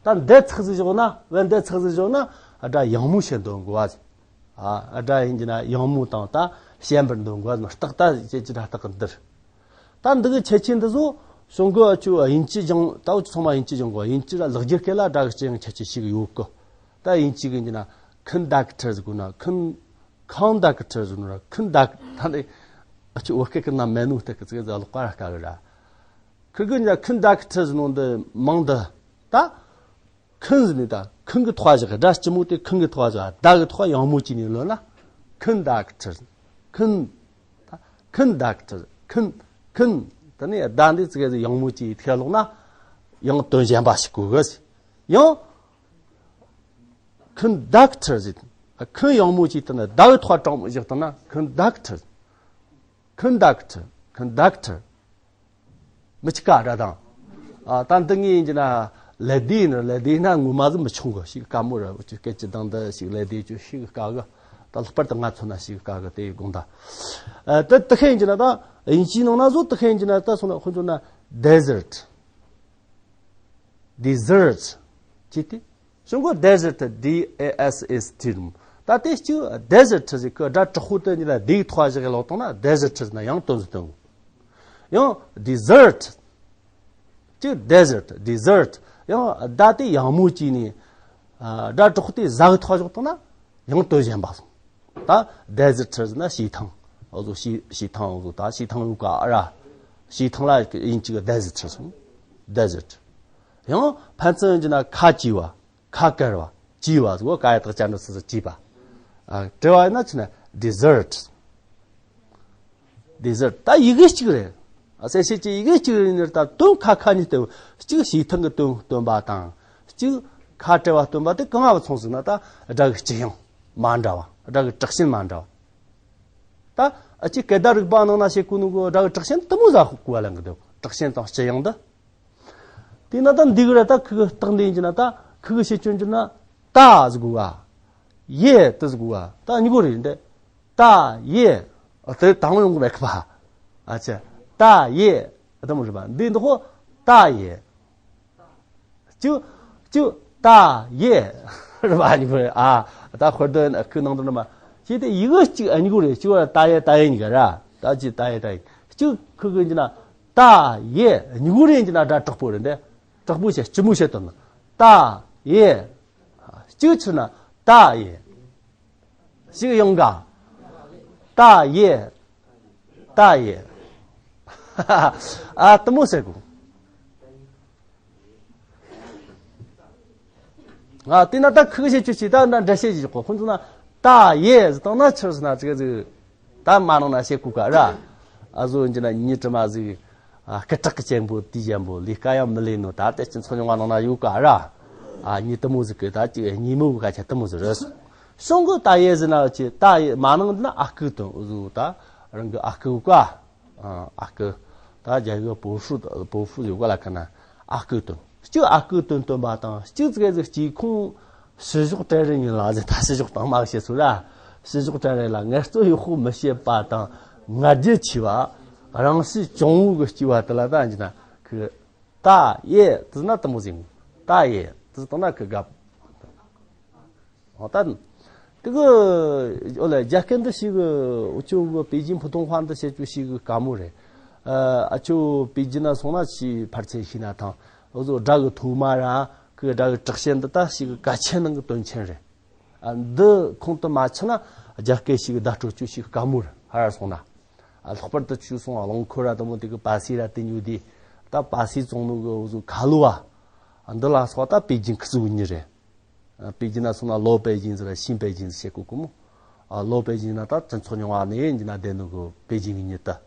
རེད། ད་འདི་ཚག་ཟིག་བཞག་ན་བན་འདི་ཚག་ཟིག་བཞག་ན་སྒྲ་ཡང་མོ་བཤད་འདོད་གོ་བ། ཨ་སྒྲ་ཡིན་གྱི་ན་ཡང་མོ་དང་ད་བཤད་པར་འདོད་གོ་བ་རྟགས་ད་ཅེས་ཀྱི་སྒྲ་རྟགས་འདིར། ད་འདི་གི་ཁྱད་ཆོས་འདི་ཚོ་གཞུང་གི་ཨ་ཆུ་དབྱིན་ཇི་སྦྱང་ད་འུ་ཚོ་ཚང་མ་དབྱིན་ཇི་སྦྱང་གོ། དབྱིན་ཇི་ལ་ལེགས་སྦྱར་སྐད་ལ་སྒྲ་གི་ཅི་ཡང་ཁྱད་ཆོས་ཤིག་ཡོད་གི། ད་དབྱིན་ཇི་གི་ཡིན་གྱི་ན་ཁུན་ད་ཀི་ཁྲི་ཟེར་གོ་ན་ཁུན། ཁང་ད་ཀི་ཁྲི་ཟེར་ནོ་ར་ཁུན་ད་ཀི་ད་ནི་ཨ་ཆུ་བོད་སྐད་ཀྱི་ནང་མེད་ནོ་སྟེ་ཀི་ཙི་ཟ་ལོག་པ་ར་དཀའ་གི་ར། ཁུར་གི་ཉ་ཁུན་ད་ཀི་ཁྲི་ཟེར་ནོ་འདི་མང་འདི་ད་ཁུན་ཟེར་ནི་ད་ཁུན་གི་ཐོག་བཞག་སྒྲ་སྐྱི་མོ་དེ་ཁུན་གི་ཐོག་བཞག་ད་གི་ཐོག་ཡང་མོ་ཅི་ནི་ལོན་ན་ཁུན་ད་ཀི་ཁྲི་ཁུན་ད་ཁུན་ད་ཀི་ཁྲི་ཁུན་ཁུན་ད་ནི་ད་འདི་ཙི་གེ་ཟིག་ཡང་མོ་ཅི་ཐེ་ལོག་ན་ཡང་དོན་གཞན་པ་ཞིག་གོ་གི་ཡང་། ཁུན་ད་ཀི་ཁྲི་ཟེར། ཁུན་ཡང་མོ་ཅིག་བཏང་ན་ད་གི་ཐོག་དྲང་མོ་བཞག་བཏང་ན་ཁུན་ད་ཀི་ཁྲི། ཁུན་ད་ཀི་ཁྲི། ཁུན་ད་ཀི་ཁྲི། མི་གཅིག་ག་ར་དང་། ཨ་ད་འདི་ངས་ཡིན་གྱི་ན་ལད་ཟློས་ནི་ལད་ཟློས་ན་ངོ་མ་ཟིག་མི་ཆུང་གི་ཞིག་དཀའ་མོ་ར་འུ་ཅུ་སྐད་ཀྱི་དང་འདི་ཞིག་ལད་ཟློས་ཅུ་ཞིག་དཀའ་གི། ད་ལྷག་པར་དུ་ང་མཚོན་ན་ཞིག་དཀའ་གི་དེ་དགོངས་དག་ཨ་ད་དེ་ཁ་ཡིན་གྱི་ན་ད་དབྱིན་ཇིའི་ནང་ན་བཟོ་དེ་ཁ་ཡིན་གྱི་ན་ད་སོང་ན་ཁོ་ཚོ་ན་ཌེ་ཟར་ཊི། Desert ཅེས་ཏེ། གཞུང་གི་desert D A S S T རུམ། ད་དེ་གཅིག་desert ཟེར་གི་སྒྲ་དྲག་པོ་དེ་གཉིས་ལ་དེའི་ཐོག་བཞག་གི་ལོག་བཏང་ན་desert ཟེར་ན་ཡང་དོན་ཟིག་སྟོན་གི། ཡང་desert གཅིག་desert desert ཡང་ད་དེ་ཡང་མོ་གཅིག་ནས་སྒྲ་དྲག་པོ་དེ་ཟ་གི་ཐོག་བཞག་བཏང་ན་ཡང་དོན་གཞན་པ་སོང་། ད་desert ཟེར་ན་བྱེ་ཐང་། འོ་ཟོ་བྱེ་བྱེ་ཐང་འོ་ཟོ་ད་བྱེ་ཐང་ཡོད་ཀ་ར། བྱེ་ཐང་ལ་དབྱིན་ཇི་གི་desert ཟེར་སོང་། Desert ཡང་ཕན་ཚུན་གྱི་ན་ཁ་གྱེས་པ། ཁ་དཀར་བ། གྱེས་པ་ཟེར་གོ་ཀ་ཡ་བཏགས་ཅ་འགྲེང་བུ་ས་ས་གྱེས་པ། ཨ་བྲི་བ་ཡིན་ན་ཆི་ན་desert། Desert ད་ཡི་གེ་གཅིག་རེད། ཨ་གསལ་བྱེད་ཀྱི་ཡི་གེ་གཅིག་རེད་ནི་ད་དོན་ཁ་ཁ་གཉིས་ལྟ་བུ་གཅིག་བྱེ་ཐང་གི་དོན་སྟོན་པ་དང་གཅིག་ཁ་བྲི་བ་སྟོན་པ་དེ་གང་ལ་མཚུངས་ཟེར་ན་ད་སྒྲ་གི་སྤྱི་ཡང་མ་འདྲ་བ་སྒྲ་གི་དྲག་ཞན་མ་འདྲ་བ། ད་ཨ་ཅི་སྐད་བརྡ་རིག་པ་ནང་ན་བཤད་གོ་ནོ་གི་སྒྲ་གི་དྲག་ཞན་དེ་མོ་ཟ་ཧུ་གོ་བ་ལེན་གི་འདུག་དྲག་ཞན་དང་སྤྱི་ཡང་འདི། དེས་ན་ད་འདི་གི་ར་ད་ཁུ་གི་རྟགས་འདི་ཡིན་གྱི་ན་ད་ཁུ་གི་བཤད་སྐྱོན་གྱི་ན་ད་ཟེར་གོ་ག་ཡེ་དེ་ཟེར་གོ་ག་ད་གཉིས་གོ་རེད་འདི། ད་ཡེ། ཨ་དེ་དང་ཡོང་གི་མེད་གི་པ། ཨ་ཅེ། ད་ཡེ། ཨ་དེ་མོ་རེད་པ། འདི་འདི་ཧོ་ད་ཡེ། ཅུ་ཅུ་ད་ཡེ། རེད་པ་གཉིས་གོ་རེད། ཨ་ད་ཧོར་དོན་ཁུ་ནང་དུ་ནི་མ། ཅི་དེ་ཡི་གེ་གཅིག་ཨ་གཉིས་གོ་རེད། ཅུ་བ་ད་ཡེ་ད་ཡེ་གཉིས་ཀ་ར། ད་ཅི་ད་ཡེ་ད་ཡེ། ཅུ་ཁུ་གི་ཡིན་གྱི་ན། ད་ཡེ་གཉིས་གོ་རེད་ཡིན་གྱི་ན་སྒྲ་དྲག་པོ་རེད་འདི། དྲག་པོ་བྱས་སྤྱི་མོ་བྱས་དོན་ན། ད་ཡེ། གཅིག་ཕྱིར་ན་ད་ཡེ། ཞིག་ཡོང་ག་ད་ཡེ། ད་ཡེ། ཨ་དེ་མོ་ཟེར་གོ་ང་དེ་ན་ད་ཁུ་བྱེད་ཆུ་ཆི་ད་ན་འདྲ་བྱེད་ཀྱི་གོ་ཁོང་ཚོ་ན་ད་ཡེ་ཟེར་བཏང་ན་ཕྱིར་ཟེར་ན་ཅི་ག་ཟིག་ད་མ་ནང་ན་བྱེད་གོ་ག་ར། ཨ་ཟོ་འཇི་ན་ཉི་དྲི་མ་ཟིག་ཨ་སྐུ་དྲག་གི་གཅེན་པོ་དེའི་གཅེན་པོ་ལས་ཀ་ཡང་མི་ལས་ནོ་ད་ལྟ་སྤྱི་ཚོགས་རྙིང་བ་ནང་ན་ཡོད་ཀ་ར། ཨ་ཉི་དེ་མོ་ཟིག་གི་ད་ཅི་ཉི་མོ་གི་སྐད་ཆ་དེ་མོ་ཟིག་རེད་སོང་། གཞུང་གི་ད་ཡེ་ཟེར་ན་ཅི་ད་ཡེ་མ་ནང་འདི་ན་ཨ་ཁུ་དོན་འུ་ཟོ་ད་རང་གི་ཨ་ཁུ་ཀ་ཨ་ཁུ་ད་རྒྱ་གི་པོ་ཧྥུ་པོ་ཧྥུ་ཡོད་ཀ་ལ་ཁ་ན་ཨ་ཁུ་དོན་གཅིག་ཨ་ཁུ་དོན་སྟོན་པ་དང་གཅིག་ཙི་གེ་ཟིག་གཅིག་ཁོང་ཕྱི་ཕྱོགས་གྲལ་རིམ་ཡིན་ལ་ཟེར་ད་ཕྱི་ཕྱོགས་དང་མ་བཤད་ཚུལ་ར། ཕྱི་ཕྱོགས་གྲལ་རིམ་ལ་ངལ་རྩོལ་ཡག་པོ་མི་བྱེད་པ་དང་ང་རྒྱལ་ཆེ་བ། རང་གཤིས་གྱོང་བོ་གི་སྐྱེ་བ་དེ་ལ་ད་འཇི་ན་ཁུ། ད་ཡེ་དེ་ན་དེ་མོ་ཟིག་ད་ཡེ་དེ་དང་ན་ཁུ་གབ། ཨོ་ད། དེ་གི་ཨོ་ལ་རྒྱ་སྐད་འདི་ཞིག་གི་འུ་ཅོ་གི་པེ་ཅིན་ཕུ་ཐུང་ཧྭ་འདི་བཤད་རྒྱུ་ཞིག་གི་དཀའ་མོ་རེད། ཨ་ཨ་ཅོ་པེ་ཅིན་ན་སོང་ན་ཆི་ཕར་ཚད་ཤེས་ན་ཐང་། འུ་ཚོ་སྒྲ་གི་ཐོག་མ་ར་གི་སྒྲ་གི་དྲག་ཞན་འདི་ད་ཞིག་གི་གལ་ཆེན་ནང་གི་དོན་ཆེན་རེད། ཨ་འདི་ཁོང་དུ་མ་ཆུད་ན་རྒྱ་སྐད་ཞིག་གི་བརྡ་སྤྲོད་རྒྱུ་ཞིག་དཀའ་མོ་རེད། ཧ་ར་སོང་ན། ཨ་ལྷག་པར་དུ་ཆུ་སོང་རླངས་འཁོར་ར་དེ་མོ་དེ་གི་པ་སེ་ར་དེ་ཉོ་དེ། ད་པ་སེ་བཙོང་ནོ་གི་འུ་ཚོ་ཁ་ལོ་བ། ཨ་འདི་ལ་སོགས་ད་པེ་ཅིན་ཁི་ཚུ་གི་མྱི་རེད། ཨ་པེ་ཅིན་ན་སོང་ན་ལོ་པེ་ཅིན་ཟེར་ར་ཤིན་པེ་ཅིན་ཟེར་བཤད་གོ་གི་མོ། ཨ་ལོ་པེ་ཅིན་ན་ད་སྤྱི་ཚོགས་རྙིང་བ་ནས་འཇི་ན་བསྡད་ནོ་གི་པེ་ཅིན་གི་མྱི་ད།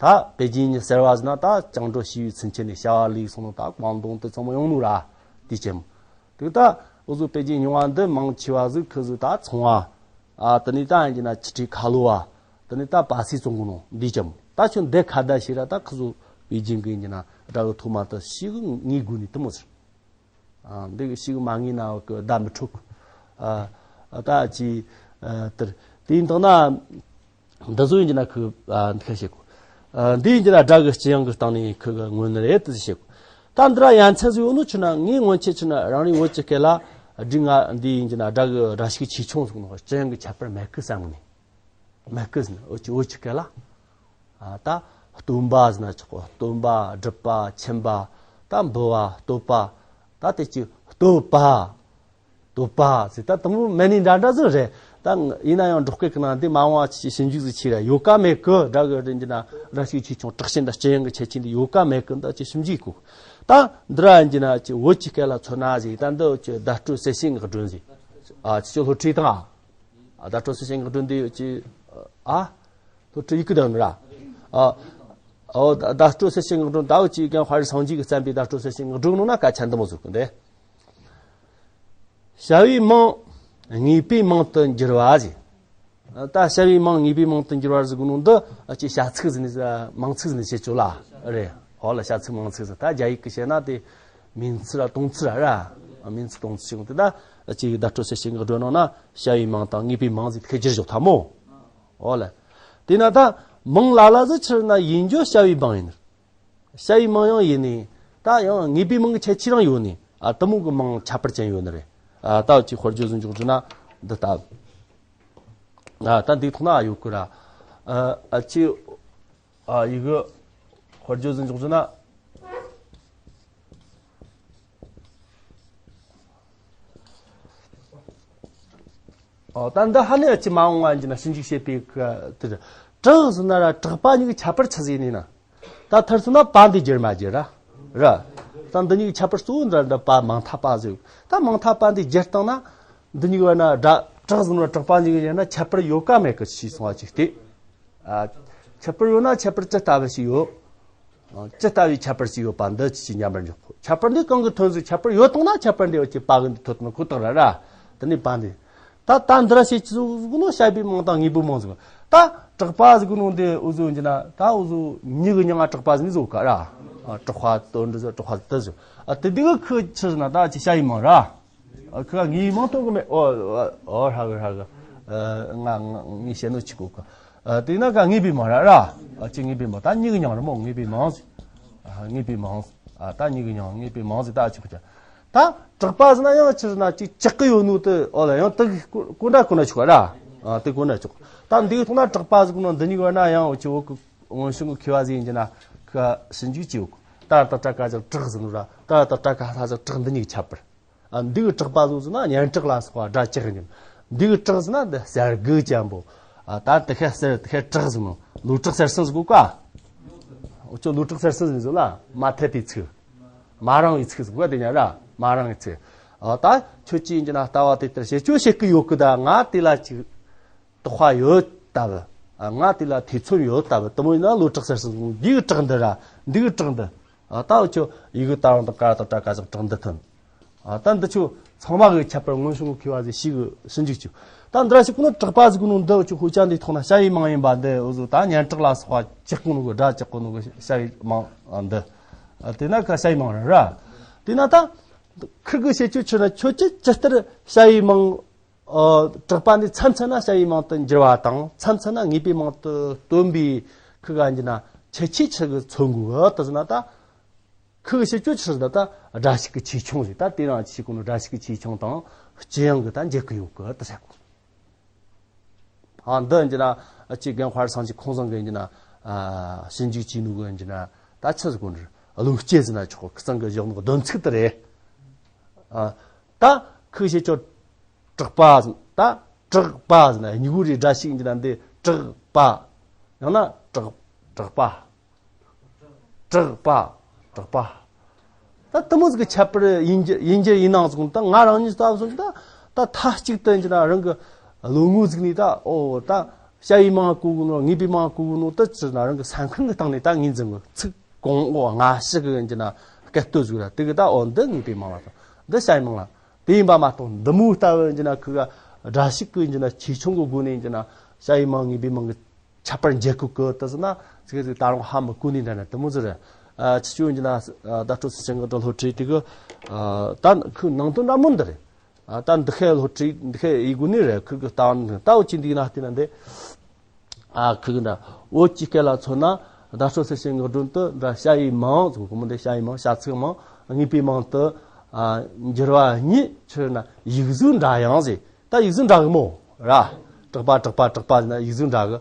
ད་པེ་ཅིན་མྱི་ཟེར་བ་ཟེར་ན་ད་བཅིངས་འགྲོལ་ཞི་བའི་ཚུན་ཆད་ནས་བྱ་བ་ལས་སོང་ནོ་ད་ཀོང་ཏུང་དེ་ཚང་མ་ཡོང་ནོ་ར། དེ་ཅན་མོ། དེ་ད་འུ་ཚོ་པེ་ཅིན་རྙིང་བ་འདི་མང་ཆེ་བ་ཟིག་ཁི་ཟིག་ད་ཚོང་བ། ཨ་དེ་ནས་ད་ཡིན་གྱི་ན་ཆུ་ཁྲི་ཁ་ལོ་བ། དེ་ནས་ད་པ་སེ་བཙོང་གི་ནོ་འདི་ཅམ། ད་ཁྱོད་འདི་ཁ་བརྡ་བྱས་ར་ད་ཁི་ཟོ་པེ་ཅིང་གི་ཡིན་གྱི་ན་དགྲ་བོ་ཐོག་མ་དུ་ཤི་གི་ངའི་སྒོ་ནས་དུ་མོ་ཟེར། ཨ་འདི་གི་ཤི་གི་མ་ངེས་ན་གི་བརྡ་མི་འཕྲོད་གི། ཨ་ད་ཅི་ཨ་དེར་དེ་ཡིན་དང་ན། འདི་བཟོ་ཡིན་གྱི་ན་ཁི་ཨ་འདི་ཁ་བྱེད་གོ། ཨ་འདི་ཡིན་གྱི་ན་དགྲ་གི་སྤྱི་ཡང་གི་སྟེང་ནས་ཁི་གི་མངོན་ནི་རེད་དེ་བྱེད་གོ། ད་འདི་ར་ཡ་མཚན་ཟིག་ཡོད་ནོ་ཆུ་ན་ངའི་སྔོན་ཆད་ཆུ་ན་རང་རེའི་བོད་ཀྱི་སྐད་ལ་སྒྲིག་ང་འདི་ཡིན་གྱི་ན་དགྲ་གི་དགྲ་ཤུགས་ཆེ་ཆུང་ཟིག་ནོ་སྤྱི་ཡང་གི་ཁྱད་པར་མེད་གི་བསམ་གི་ནི། མེད་གི་ཟིན་འོ་ཅི་འོ་ཅི་སྐད་ལ། ཨ་ད་སྟོན་པ་ཟིན་ན་ཆོག་གོ། སྟོན་པ་སྒྲུབ་པ་མཁྱེན་པ། ད་འབུལ་བ་བསྟོད་པ། ད་དེ་ཅི་བསྟོད་པ། བསྟོད་པ་ཟེར་ད་དང་པོ་མེད་ནི་འདྲ་འདྲ་ཟིག་རེད། ད་ཡིན་ན་ཡང་འབྲོག་སྐད་ཀྱི་ནང་འདི་མ་འོངས་པ་ཆེ་ཞིབ་འཇུག་ཟིག་ཆེ་ར་ཡོད་ཀ་མེད་གི། དགྲ་གི་རིན་གྱི་ན་དགྲ་ཤུགས་ཆེ་ཆུང་དྲག་ཞན་དང་སྤྱི་ཡོངས་ཀྱི་ཁྱད་ཆོས་འདི་ཡོད་ཀ་མེད་གི། འདི་ཅི་ཞིབ་འཇུག་གོ། ད་འདི་ར་ཡིན་གྱི་ན་ཅི་བོད་ཀྱི་སྐད་ལ་མཚོན་ན་ཟིག་ད་འདི་ཅི་བརྡ་སྤྲོད་གསལ་བྱེད་ངག་སྒྲོན་ཟིག་ཨ་ཅི་ཅི་སློབ་ཁྲིད་དང་ཨ། བརྡ་སྤྲོད་གསལ་བྱེད་ངག་སྒྲོན་འདི་ཡོད་ཀྱི་ཨ། སློབ་ཁྲིད་ཡིག་གི་དང་ནི་ར། ཨ། ཨོ་བརྡ་སྤྲོད་གསལ་བྱེད་ངག་སྒྲོན་ཟླ་བོ་ཅིག་ཀྱང་དཔའ་རིས་སངས་རྒྱས་ཀྱིས་བརྩམས་པའི་བརྡ་སྤྲོད་གསལ་བྱེད་ངག་སྒྲོན་ནང་ན་སྐད་ཆ་འདི་མོ་བཟོ་གི་འདི། བྱ་བའི་མིང་ངེས་པའི་མིང་དུ་འགྱུར་བ་ཟེར། ད་བྱ་བའི་མིང་ངེས་པའི་མིང་དུ་འགྱུར་བ་ཟེར་གི་ནོ་འདི་ཅི་བྱ་ཚིག་ཟིན་ནས་མིང་ཚིག་ཟིན་ནས་བྱེད་ཆོག་ལ་རེད། ཧོ་ལ་བྱ་ཚིག་མིང་ཚིག་ཟིན་ད་རྒྱ་ཡིག་གི་བཤད་ན་དེ་མིང་ཚིག་ར་དོན་ཚིག་ར་ར། མིང་ཚིག་དོན་ཚིག་ཞིག་དེ་ད་ཅི་བརྡ་སྤྲོད་གསལ་བྱེད་ངག་སྒྲོན་ནང་ན་བྱ་བའི་མིང་དང་ངེས་པའི་མིང་ཟིག་ཁེ་གྱུར་ཞོག་ཐ་མོ། ཨོ་ལེ། དེས་ན་ད་མིང་ལ་ལ་ཟིག་ཕྱིར་ན་ཡིན་རྒྱུ་བྱ་བའི་མིང་ཡིན། བྱ་བའི་མིང་ཡང་ཡིན་ནི། ད་ཡང་ངེས་པའི་མིང་གི་ཁྱད་ཆོས་རང་ཡོད་ནི། ཨ་དུ་མོ་གི་མིང་ཁྱད་པར་ཅན་ཡོད་ནི་རེད། ཨ་ད་ཅིག་དཔེར་བརྗོད་ཟིག་འཇོག་རྒྱུ་ན་འདི་ལྟ། ཨ་ད་འདི་ཐོག་ན་ཡོད་གི་ར། ཨ་ཨ་ཅི། ཨ་ཡི་གི་དཔེར་བརྗོད་ཟིག་འཇོག་རྒྱུ་ན། ཨོ་ད་འདི་ཧ་ནས་ཅི་མ་འོངས་པ་ཡིན་གྱི་ན་ཞིབ་འཇུག་བྱེད་པའི་གི་དེ་དྲག་ཟེར་ན་ར་དྲག་པ་གཉིས་ཀྱི་ཁྱད་པར་ཆི་ཟིག་ཡིན་ན། ད་མཐར་སོང་ན་པ་འདི་རྒྱུར་མ་རྒྱུར་ར། ར། ད་འདི་གཉིས་ཀྱི་ཁྱད་པར་གཙོ་བོ་འདྲ་འདྲ་པ་མང་ཐ་པ་ཟེར། ད་མང་ཐ་པ་འདི་རྒྱུར་བཏང་ན། འདི་གཉིས་ཀྱི་བར་ན་དྲག་དྲག་ཟེར་ན་དྲག་པ་གཉིས་ཀྱི་ཡིན་ན་ཁྱད་པར་ཡོད་ཀ་མེད་ཀི་ཞེས་གསུངས་པ་ཅིག་སྟེ། ཨ། ཁྱད་པར་ཡོད་ན་ཁྱད་པར་ཇི་ལྟ་བུ་ཞིག་ཡོད། ཨ། ཇི་ལྟ་བུའི་ཁྱད་པར་ཞིག་ཡོད་པ་འདི་ཅི་ཞིག་མཉམ་པར་འཇོག་གོ། ཁྱད་པར་འདི་གང་གི་དོན་ཟིག་ཁྱད་པར་ཡོད་དང་ན་ཁྱད་པར་འདི་ཡོད་ཀྱི་པ་གི་འདི་ཐོད་ནི་ཁོ་ཐག་ར་ར། དེ་ནི་པ་འདི། ད་ད་འདི་ར་བྱེད་ཀྱི་ཟིག་ནོ་བྱ་བའི་མིང་དང་ངེས་པའི་མིང་ཟིག་ད་དྲག་པ་ཟིག་ནོ་འདི་འུ་ཟོ་ཡིན་གྱི་ན་ད་འུ་ཟོ་མྱི་གི་མྱིང་ང་དྲག་པ་ཟིག་ནི་ཟོ་ག་ར། ཨ། དྲག་པ་དོན་འདི་ཟོ་དྲག་པ་དེ་ཟོ། ཨ་དེ་འདི་གི་ཁུ་ཆི་ཟེར་ན་ད་ཅི་བྱ་བའི་མིང་ར། ཨ་ཁུ་ག་ངའི་མིང་ཐོག་གི་མེད། ཨོ་ཨོ་ཧྲ་གི་ཧྲ་གི། ཨ་ང་ང་ངའི་བཤད་ནོ་ཅི་གོ་གི། ཨ་དེ་ན་ག་ངེས་པའི་མིང་ར་ར། ཨ་ཅི་ངེས་པའི་མིང་ད་མྱི་གི་མྱིང་ར་མོ་ངེས་པའི་མིང་ཟེར། ཨ་ངེས་པའི་མིང་ཟེར། ཨ་ད་མྱི་གི་མྱིང་ངེས་པའི་མིང་ཟེར་ད་ཅི་གོ་ཅི། ད་དྲག་པ་ཟེར་ན་ཡང་ཅི་ཟེར་ན་ཅི་ཅག་གི་ཡོད་ནོ་དེ་ཨོ་ལ་ཡང་དེ་གི་གོ་གོ་འདྲ་གོ་འདྲ་ཆོག་ར། ཨ་དེ་གོ་འདྲ་ཆོག་ད་འདི་གི་ཐོག་ན་དྲག་པ་ཟེར་གོ་ནོ་འདི་གཉིས་གི་བར་ན་ཡང་ཅི་འོ་གི་སྔོན་བྱུང་གི་མཁས་པ་ཟིག་ཡིན་གྱི་ན་ཁ་ཞིབ་འཇུག་ཅི་ཡོད་གི། ད་ད་དྲག་ག་ཅག་དྲག་ཟེར་ནོ་ར། ད་ད་དྲག་ག་ཧ་ཅག་དྲག་འདི་གཉིས་ཁྱད་པར། ཨ་འདི་གི་དྲག་པ་ཟོ་ཟེར་ན་སྙན་གྲགས་ལ་སོགས་པ་སྒྲ་ལྕག་ཡིན། འདི་གི་དྲག་ཟེར་ན་འདི་གསེར་སྒོ་ཅན་པོ། ཨ་ད་དེ་ཁ་གསེར་དེ་ཁ་དྲག་ཟེར་ནོ། ལོ་དྲག་གསེར་སྲང་ཟེར་གོ་ཀ། འུ་ཅོ་ལོ་དྲག་གསེར་སྲང་ཟེར་ནོ་ལ་མ་འཐད་པའི་ཚིག་མ་རིང་བའི་ཚིག་ཟེར་གོ་དེ་ཉ་ར་མ་རིང་བའི་ཚིག་ཨ་ད་ཁྱོད་ཀྱིས་ཡིན་གྱི་ན་ལྟ་བ་དེ་ལྟར་བྱེད་ཅོ་བྱེད་ཀི་ཡོད་ཀི་ད་ང་དེ་ལ་ཅིག་དོགས་པ་ཡོད་ལྟ་བུ། ང་དེ་ལ་ཐེ་ཚོམ་ཡོད་ལྟ་བུ་དུ་མོ་ཡིན་ན་ལོ་དྲག་གསེར་སྲང་ཟེར་ནོ། འདི་གི་དྲག་འདི་ར་འདི་གི་དྲག་འདི། ཨ་ད་འུ་ཅོ་ཡི་གེ་ད་རང་དང་ཀ་དང་ཏྲ་ཀ་ཅག་དྲག་འདི་ཐོན། ཨ་ད་འདི་ཆོ་ཚང་མ་གི་ཁྱད་པར་སྔོན་བྱུང་གི་མཁས་པ་ཟིག་ཞིག་གི་ཞིབ་འཇུག་ཅིག་ད་འདི་ར་ཞིག་གོ་ནོ་དྲག་པ་ཟིག་གོ་ནོ་འདི་འུ་ཅོ་ཧུ་ཅང་འདི་ཐོག་ན་བྱ་བའི་མིང་ཡིན་པ་འདི་འུ་ཟོ་ད་སྙན་གྲགས་ལ་སོགས་པ་ཅག་གོ་ནོ་གི་སྒྲ་ཅག་གོ་ནོ་གི་བྱ་བའི་མིང་འདི། ཨ་དེ་ན་ཁ་བྱ་བའི་མིང་ར་ར། དེ་ན་ད་ཁིར་གི་བྱེད་ཅོ་ཆི་ན་ཁྱོད་ཀྱི་ཇི་ལྟར་བྱ་བའི་མིང་། ཨ་དྲག་པ་འདི་མཚམས་མཚམས་ན་བྱ་བའི་མིང་དུ་འགྱུར་བ་དང་མཚམས་མཚམས་ན་ངེས་པའི་མིང་དུ་སྟོན་པའི་ཁི་ག་འགྱུར་ན་ཁྱད་ཆོས་ཆི་གི་མཚོན་དགོས་གི་ད་ཟེར་ན་ད། ཁི་གི་བྱེད་ཅོ་ཆི་ཟེར་ད་ད་སྒྲ་ཞིག་གི་ཆེ་ཆུང་ཟེར་ད་དེ་རང་ཆེ་གོ་ནོ་སྒྲ་ཞིག་གི་ཆེ་ཆུང་དང་སྤྱི་ཡང་གི་ད་འགྱུར་གི་ཡོད་གི་ད་ཟེར་གོ། ཨ་འདི་འགྱུར་ན་ཨ་ཅི་རྒན་དཔའ་རིས་སངས་རྒྱས་ཁོང་ཚང་གི་འགྱུར་ན་ཨ་ཞིབ་འཇུག་བྱས་ནོ་གི་འགྱུར་ན་ད་ཆི་ཟེར་གོ་ནི་བློ་སྐྱེད་ཟེར་ན་ཆོག་གི་ཁི་ཚང་གི་བཞག་ནོ་གི་དོན་ཚིག་དེ་རེད། ཨ་ད་ཁི་གི་བྱེད་ཅོ། དྲག་པ་ཟེར་ན་ད་དྲག་པ་ཟེར་ན་སྙིང་པོ་རེ་སྒྲ་ཞིག་འགྱུར་ན་འདི་དྲག་པ། ཡང་ན་དྲག་དྲག་པ། དྲག་པ། དྲག་པ། ད་དུ་མོ་ཟིག་གི་ཁྱད་པར་ཡིན་རྒྱུ་ཡིན་རྒྱུ་ཡིན་ནའང་ཟེར་གོ་ནོ་ད་ང་རང་ཉིད་ལྟ་བུ་ཟེར་ན་ད་ད་མཐའ་གཅིག་ཏུ་ཡིན་གྱི་ན་རང་གི་བློ་ངོ་ཟིག་ནས་ད་ཨོ་ད་བྱ་བའི་མིང་གོ་གོ་ནོ་ངེས་པའི་མིང་གོ་གོ་ནོ་ད་ཅི་ན་རང་གི་སེམས་ཁམས་གི་སྟེང་ནས་ད་ངོས་འཛིན་གི་ཚིག་གོང་འོག་སྔ་ཕྱི་གི་ཡིན་གྱི་ན་སྐད་སྟོད་ཟིག་ར་དེ་གི་ད་ཨོ་འདི་ངེས་པའི་མིང་ལ་ད་འདི་བྱ་བའི་མིང་ལ། དེ་ཡིན་པ་མ་གཏོགས་འདི་མོ་ལྟ་བུ་ཡིན་གྱི་ན་ཁི་ག་ སྒྲ་ཞིག་གི་ཡིན་གྱི་ན་ཆེ་ཆུང་གི་སྒོ་ནས་ཡིན་གྱི་ན་བྱ་ཡི་མང་ངེས་པའི་མང་གི་ཁྱད་པར་འབྱེད་དགོས་གི་དེ་ཟེར་ན་ཚིག་ཟིག་ད་རུང་ཧ་མི་གོ་ནི་འདྲ་ན་དེ་མོ་ཟེར། ཨ་ཆི་ཆུ་ཡིན་གྱི་ན་བརྡ་སྤྲོད་ཚུལ་ཅན་གྱི་སྒྲ་སློབ་ཁྲིད་དེ་གི་ཨ་ད་ཁོའི་ནང་དོན་འདྲ་མོ་འདི་རེད། ཨ་ད་འདི་ཁའི་སློབ་ཁྲིད་འདི་ཁའི་ཡི་གུ་ནི་རེད། ཁོ་གི་ལྟ་བ་ནི་ད་འུ་ཅི་འདི་ན་བལྟས་ན་འདི། ཨ་ཁོ་གི་འདྲ་འུ་ཅི་སྐད་ལ་མཚོན་ན་བརྡ་སྤྲོད་ཚུལ་ཅན་གྱི་སྒྲ་དོན་དུ་འདྲ་བྱ་ཡི་མང་ཟེར་གོ་མོ་འདི་བྱ་ཡི་མང་བྱ་ཚིག་མང་ངེས་པའི་མང་དུ་ཨ་འགྱུར་བ་གཉིས་ཕྱིར་ན་ཡིག་གཟུགས་འདྲ་ཡང་ཟེར། ད་ཡིག་གཟུགས་འདྲ་གི་མོ་ར། དྲག་པ་དྲག་པ་དྲག་པ་ཟེར་ན་ཡིག་གཟུགས་འདྲ་གི།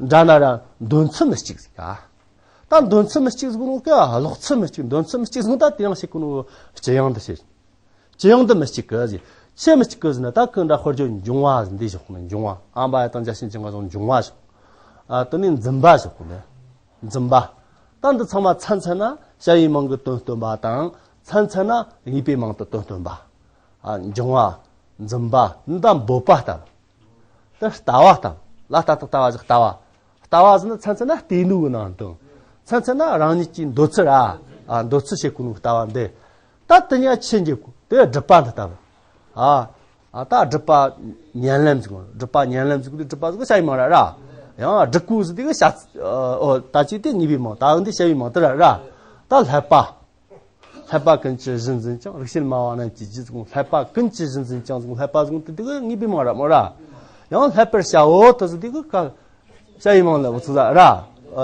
འདྲ་ན་ར་འདོན་ཚུལ་མི་གཅིག་ཟེར་ཡ། ད་འདོན་ཚུལ་མི་གཅིག་ཟེར་གོ་ནོ་གི་ཀློག་ཚུལ་མི་གཅིག་འདོན་ཚུལ་མི་གཅིག་ཟེར་ད་དེ་ཡང་ཞིག་གོ་ནོ་སྤྱི་ཡང་འདི་ཞེས། སྤྱི་ཡང་འདི་མི་གཅིག་གི་ཟེར། ཆེ་མི་གཅིག་གི་ཟེར་ན་ད་ཁོ་འདྲ་དཔེར་བརྗོད་འབྱུང་བ་ཟེར་འདི་ཞོག་ནི་འབྱུང་བ་ཨམ་པ་ཡ་དང་བརྒྱ་བྱིན་ཅན་ག་སོང་འབྱུང་བ་ཞོག་ཨ་དེ་ནས་འཛིན་པ་ཞོག་གོ་ནི་འཛིན་པ། ད་འདི་ཚང་མ་མཚན་མཚན་ན་བྱ་ཡི་མང་གི་དོན་སྟོན་པ་དང་མཚན་མཚན་ན་ངེས་པའི་མང་དུ་དོན་སྟོན་པ། ཨ་འབྱུང་བ། འཛིན་པ། འདི་ད་འབོད་པ་ལྟ་བུ། དེ་ལྟ་བ་ལྟ་བུ། ལ་ལྟ་དང་ལྟ་བ་ཞིག་ལྟ་བ། ལྟ་བ་ཟེར་ན་མཚན་མཚན་ན་ལྟས་ནུས་ཀྱི་ནང་དོན། མཚན་མཚན་ན་རང་ཉིད་ཀྱིས་འདོད་ཚུལ་ར། ཨ་འདོད་ཚུལ་བྱེད་དགོས་ནོ་ལྟ་བ་འདི། ད་དེ་ཉག་ཆེ་འགྱེད་དགོས་དེ་སྒྲུབ་པ་འདི་ལྟ་བུ། ཨ་ཨ་ད་སྒྲུབ་པ་ཉན་ལམ་ཟེར་གོ་སྒྲུབ་པ་ཉན་ལམ་ཟེར་གོ་དེ་སྒྲུབ་པ་ཟེར་གོ་བྱ་ཡི་མང་ར་ར། ཡང་སྒྲུབ་དགོས་ཟེར་དེ་གི་བྱ་ཨོ་ད་ཅིག་དེ་ངེས་པའི་མང་ད་འདི་བྱ་ཡི་མང་དེ་ར་ར། ད་བསླད་པ། བསླད་པ་ཀུན་གྱི་གཞི་འཛིན་ཅིང་རིགས་ཞེན་སྨྲ་བ་རྣམས་ཀྱི་རྒྱུད་ཟེར་གོ་བསླད་པ་ཀུན་གྱི་གཞི་འཛིན་ཅིང་ཟེར་གོ་བསླད་པ་ཟེར་གོ་དེ་དེ་གི་ངེས་པའི་མང་ར་མོ་ར། ཡང་བསླད་པར་བྱའོ་དེ་ཟེར་དེ་གི་ཀ་བྱ་ཡི་མང་ལ་འུ་ཚུགས་ཟ་ར།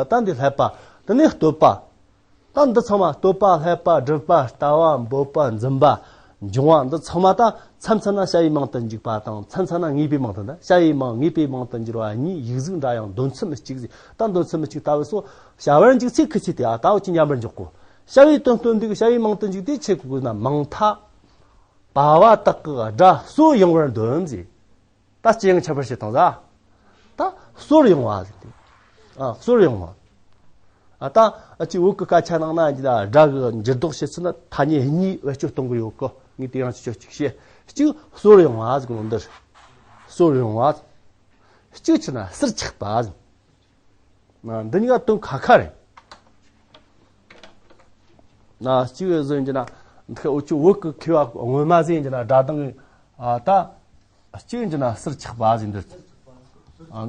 ད་འདི་བསླད་པ། དེ་ནས་བསྟོད་པ། ད་འདི་ཚང་མ་བསྟོད་པ་བསླད་པ་སྒྲུབ་པ་ལྟ་བ་འབོད་པ་འཛིན་པ། འབྱུང་བ་འདི་ཚང་མ་ད་མཚམས་མཚམས་ན་བྱ་ཡི་མང་དུ་འཇུག་པ་དང་མཚམས་མཚམས་ན་ངེས་པའི་མང་དུ་འདི་བྱ་ཡི་མང་ངེས་པའི་མང་དུ་འགྱུར་བ་གཉིས་ཡིག་གཟུགས་འདྲ་ཡང་འདོན་ཚུལ་མི་གཅིག་ཟིག་ད་འདོན་ཚུལ་མི་གཅིག་ལྟ་བུ་སོགས་བྱ་བར་འཇུག་ཚེ་ཁུ་ཚེ་དེ་ཨ་ལྟ་བུ་ཅི་མཉམ་པར་འཇོག་གོ་བྱ་བའི་དོན་སྟོན་འདི་གི་བྱ་ཡི་མང་དུ་འཇུག་དེ་ཆེ་གོ་དགོས་ན་མང་མཐའ། པ་བ་དག་གི་སྒྲ་སོར་ཡང་བར་འདོན་ཟིག་ད་ཅི་ཡང་ཁྱད་པར་བྱེད་དང་ཟ། ད་སོར་ཡོང་བ་ཟེར་ཏེ། ཨ་སོར་ཡོང་བ། ཨ་ད་ཨ་ཅི་བོད་ཀྱི་སྐད་ཆ་ནང་ན་འདི་ལ་སྒྲ་གི་འགྱུར་ལྡོག་བྱེད་ཚུལ་ན་ཐ་སྙད་གཉིས་བེད་སྤྱོད་གཏོང་གི་ཡོད་གི། ངས་དེ་ཡང་ཅི་ཆོད་ཅིག་བཤད། གཅིག་སོར་ཡོང་བ་ཟེར་གི་ནོ་འདིར། སོར་ཡོང་བ། གཅིག་ཆི་ན་ཟུར་ཆག་པ་ཟེར། ཨ་འདི་གཉིས་ཀ་དོན་ཁ་ཁ་རེད། ན་གཅིག་ཟེར་གྱི་ན་འདི་ཁ་འུ་ཆོ་བོད་ཀྱི་མཁས་པ་སྔོན་མ་ཟེར་གྱི་ན་སྒྲ་གདངས་ཨ་ད། གཅིག་འདི་ན་ཟུར་ཆག་པ་ཟིན་འདི། ཨ་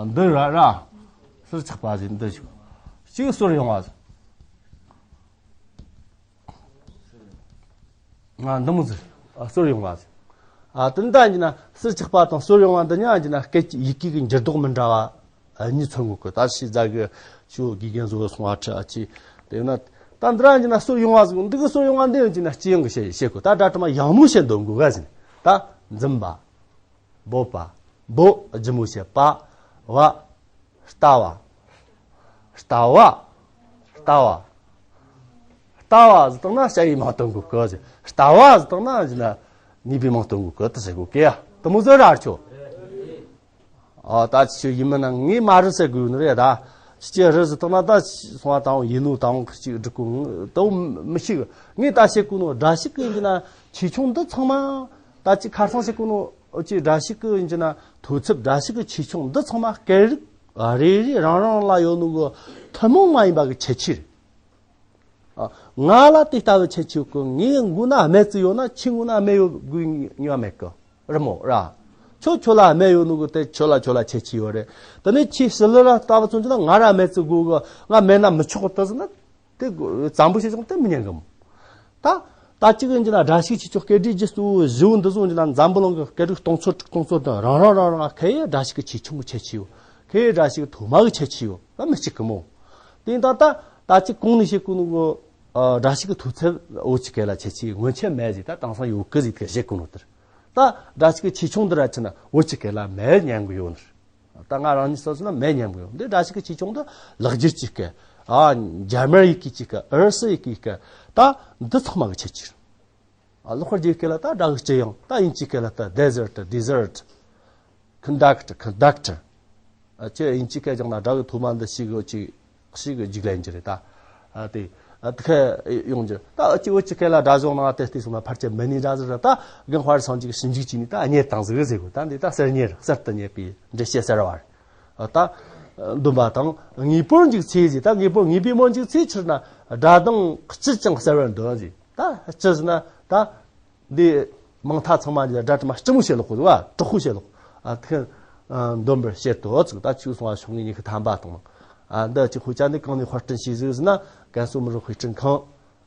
འདི་ར་ར། ཟུར་ཆག་པ་ཟིན་འདི་ཞིག་གཅིག་སོར་ཡོང་བ་ཟིན། ཨ་འདི་མོ་ཟིན། ཨ་སོར་ཡོང་བ་ཟིན། ཨ་དེ་འདྲ་ཡིན་ན་ཟུར་ཆག་པ་དང་སོར་ཡོང་བ་འདི་གཉིས་ཡིན་ན་སྐད་ཀྱི་ཡི་གེ་གི་འགྱུར་ལྡོག་མི་འདྲ་བ། གཉིས་མཚོན་དགོས་གི་ད་ཕྱི་རྫ་གི་ཆུ་དགེ་རྒན་བཟོ་སོང་བ་ཁྲི་ཨ་ཅི། དེ་ན་ད་འདི་ར་ཡིན་ན་སོར་ཡོང་བ་ཟིན་འདི་གི་སོར་ཡོང་བ་འདི་ཡིན་ན་སྤྱི་ཡོངས་གི་བཤད་བཤད་གོ་ད་སྒྲ་དྲི་མ་ཡང་མོ་བཤད་འདོན་དགོས་ག་ཟིན། ད་འཛིན་པ། འབོད་པ། འབོད་ལྗིད་མོ་བྱེད་པ། བ། ལྟ་བ། ལྟ་བ། ལྟ་བ། ལྟ་བ་ཟེར་བཏང་ན་བྱ་ཡི་མང་སྟོན་དགོས་གི་ཟེར། ལྟ་བ་ཟེར་བཏང་ན་ཟེར་ན་ངེས་པའི་མང་སྟོན་དགོས་གི་དེ་ཟེར་དགོས་གི་ཡ། དེ་མོ་ཟེར་ར་ཆོ། ཨ་ད་ཅི་ཡིན་མིན་ན་ངས་མ་རེད་ཟེར་དགོས་ནི་རེད་ད། ཅི་ཅི་རེད་ཟེར་བཏང་ན་ད་སོང་བ་དང་ཡིན་ནོ་དང་ཅིག་འགྲིག་གོ་དེ་མི་ཤེས་གི། ངས་ད་བཤད་གོ་ནོ་སྒྲ་ཞིག་གི་ཡིན་ན་ཆེ་ཆུང་འདི་ཚང་མ་ད་ཅི་ཁ་སང་བཤད་གོ་ནོ་ཅི་སྒྲ་ཞིག་གི་ཡིན་ན་མཐོ་ཚད་སྒྲ་ཞིག་གི་ཆེ་ཆུང་འདི་ཚང་མ་སྐད་རིགས་རེ་རེ་རང་རང་ལ་ཡོད་ནོ་གི་ཐུན་མོང་མ་ཡིན་པ་གི་ཁྱད་ཆོས་རེད། ང་ལ་དེ་ལྟ་བུ་ཁྱད་ཆོས་གི་ངའི་མགོ་ན་སྨད་རྩི་ཡོད་ན་ཁྱེད་མགོ་ན་སྨད་ཡོད་དགོས་ཉོ་མེད་གི་རི་མོ་ར། ཁྱོད་ཁྱོད་ལ་སྨད་ཡོད་ནོ་གི་དེ་ཁྱོད་ལ་ཁྱོད་ལ་ཁྱད་ཆོས་ཡོད་རེད། དེ་ནས་ཁྱེད་ཞི་ལི་ལ་ལྟ་བུ་ཚོ་ན་ང་ར་སྨད་རྩི་དགོས་གི་ང་མེད་ན་མི་ཆོག་གི་དེ་ཟེར་ན། དེ་ཙམ་པོ་ཞིག་ཀྱང་དེ་མི་ཉན་གི་མོ། ད་ད་ཅིག་ཡིན་གྱི་ན་སྒྲ་ཞིག་ཆེ་ཆུང་སྐད་སྒྲའི་རྒྱུ་གཙོ་བོ་བཞི་བོ་འདི་ཚོ་ཡིན་གྱི་ན་འཛམ་བུ་གླིང་གི་སྐད་རིགས་སྟོང་ཚོ་དྲུག་སྟོང་ཚོ་དང་རང་རང་རང་རང་ཁ་ཡི་སྒྲ་ཞིག་གི་ཆེ་ཆུང་གི་ཁྱད་ཆོས་ཡོད། ཁ་ཡི་སྒྲ་ཞིག་གི་མཐོ་དམའ་གི་ཁྱད་ཆོས་ཡོད། ད་མི་གཅིག་གི་མོ། དེ་ཡིན་ད་ད་ད་ཅིག་གོང་ནས་བཤད་གོ་ནོ་གི་སྒྲ་ཞིག་གི་མཐོ་ཚད་བོད་ཀྱི་སྐད་ལ་ཁྱད་ཆོས་སྔོན་ཆད་མེད་ཟིག་ད་དེང་སང་ཡོད་གི་ཟིག་དེ་བཤད་གོ་ནོ་དེར། ད་སྒྲ་ཞིག་གི་ཆེ་ཆུང་འདི་ར་ཆེ་ན་བོད་ཀྱི་སྐད་ལ་མེད་ཉན་གི་ཡོད་ནི། ད་ང་རང་ཉིད་སོ་སོ་ན་མེད་མཉམ་གི་ཡོད། འདི་སྒྲ་ཞིག་གི་ཆེ་ཆུང་དུ་ལག་འཁྱེར་གྱི་སྐད། ཨ་འཇར་མན་ཡི་གེ་གི་སྐད། ཨུ་རུ་སུ་ཡི་གེ་གི་སྐད། ད་འདི་ཚང་མ་གི་ཁྱད་ཆོས། ཨ་ལོ་ཁར་རྒྱུག་སྐད་ལ་ད་སྒྲ་གི་སྤྱི་ཡང་ད་དབྱིན་ཇིའི་སྐད་ལ་ད་desert desert། conduct conductor། ཨ་ཁྱེད་དབྱིན་ཇིའི་སྐད་སྦྱངས་ན་སྒྲ་གི་ཐོག་མ་འདི་ཞིག་གི་ཅིག་ཞིག་གི་རྒྱུགས་ལེན་གྱི་རེད་ད། ཨ་དེ་ཨ་དེ་ཁ་ཡོང་རྒྱུ་ད་ཨ་ཅི་བོད་ཀྱི་སྐད་ལ་སྒྲ་གཞུང་ནང་དེ་བལྟས་སོང་ན་ཕལ་ཆེར་མི་ནི་འདྲ་ཟིག་རེད་ད། རྒན་དཔལ་སངས་རྒྱས་ཀྱི་ཞིབ་འཇུག་བྱས་ནས་ད་རྙེད་བཏང་ཟིག་རེད་ཟེར་གོ་ད་འདི་ད་གསར་རྙེད་རེད། གསར་དུ་རྙེད་པའི་འགྲེལ་བཤད་གསར་བ་རེད། ཨ་ད་འདོན་པ་དང་དངོས་པོར་འཇུག་ཚེ་ཟེར། ད་དངོས་པོ་དངོས་པོའི་མོ་འཇུག་ཚེ་ཕྱིར་ན་སྒྲ་གདངས་སྤྱི་ཅིང་གསལ་བར་འདོན་ཟེར། ད་སྤྱི་ཟེར་ན་ད་འདི་མང་མཐའ་ཚང་མ་འདི་ལ་སྒྲ་དྲི་མ་སྤྱི་མོ་བྱེད་ལོག་གོ་བ་དྲག་པོ་བྱེད་ལོག་ཨ་ཐེངས་འདོན་པར་བྱེད་དོ་ཚིག་ད་ཆུ་སོང་བ་ཤོག་ངེས་ཉི་ཤུ་ཐམ་པ་དང་། ཨ་འདི་ཅི་དཔེ་ཆ་འདི་གང་ནས་དཔར་སྐྲུན་བྱས་ཟིག་ཟེར་ན། ཀན་སུའུ་མི་རིགས་དཔེ་སྐྲུན་ཁང་།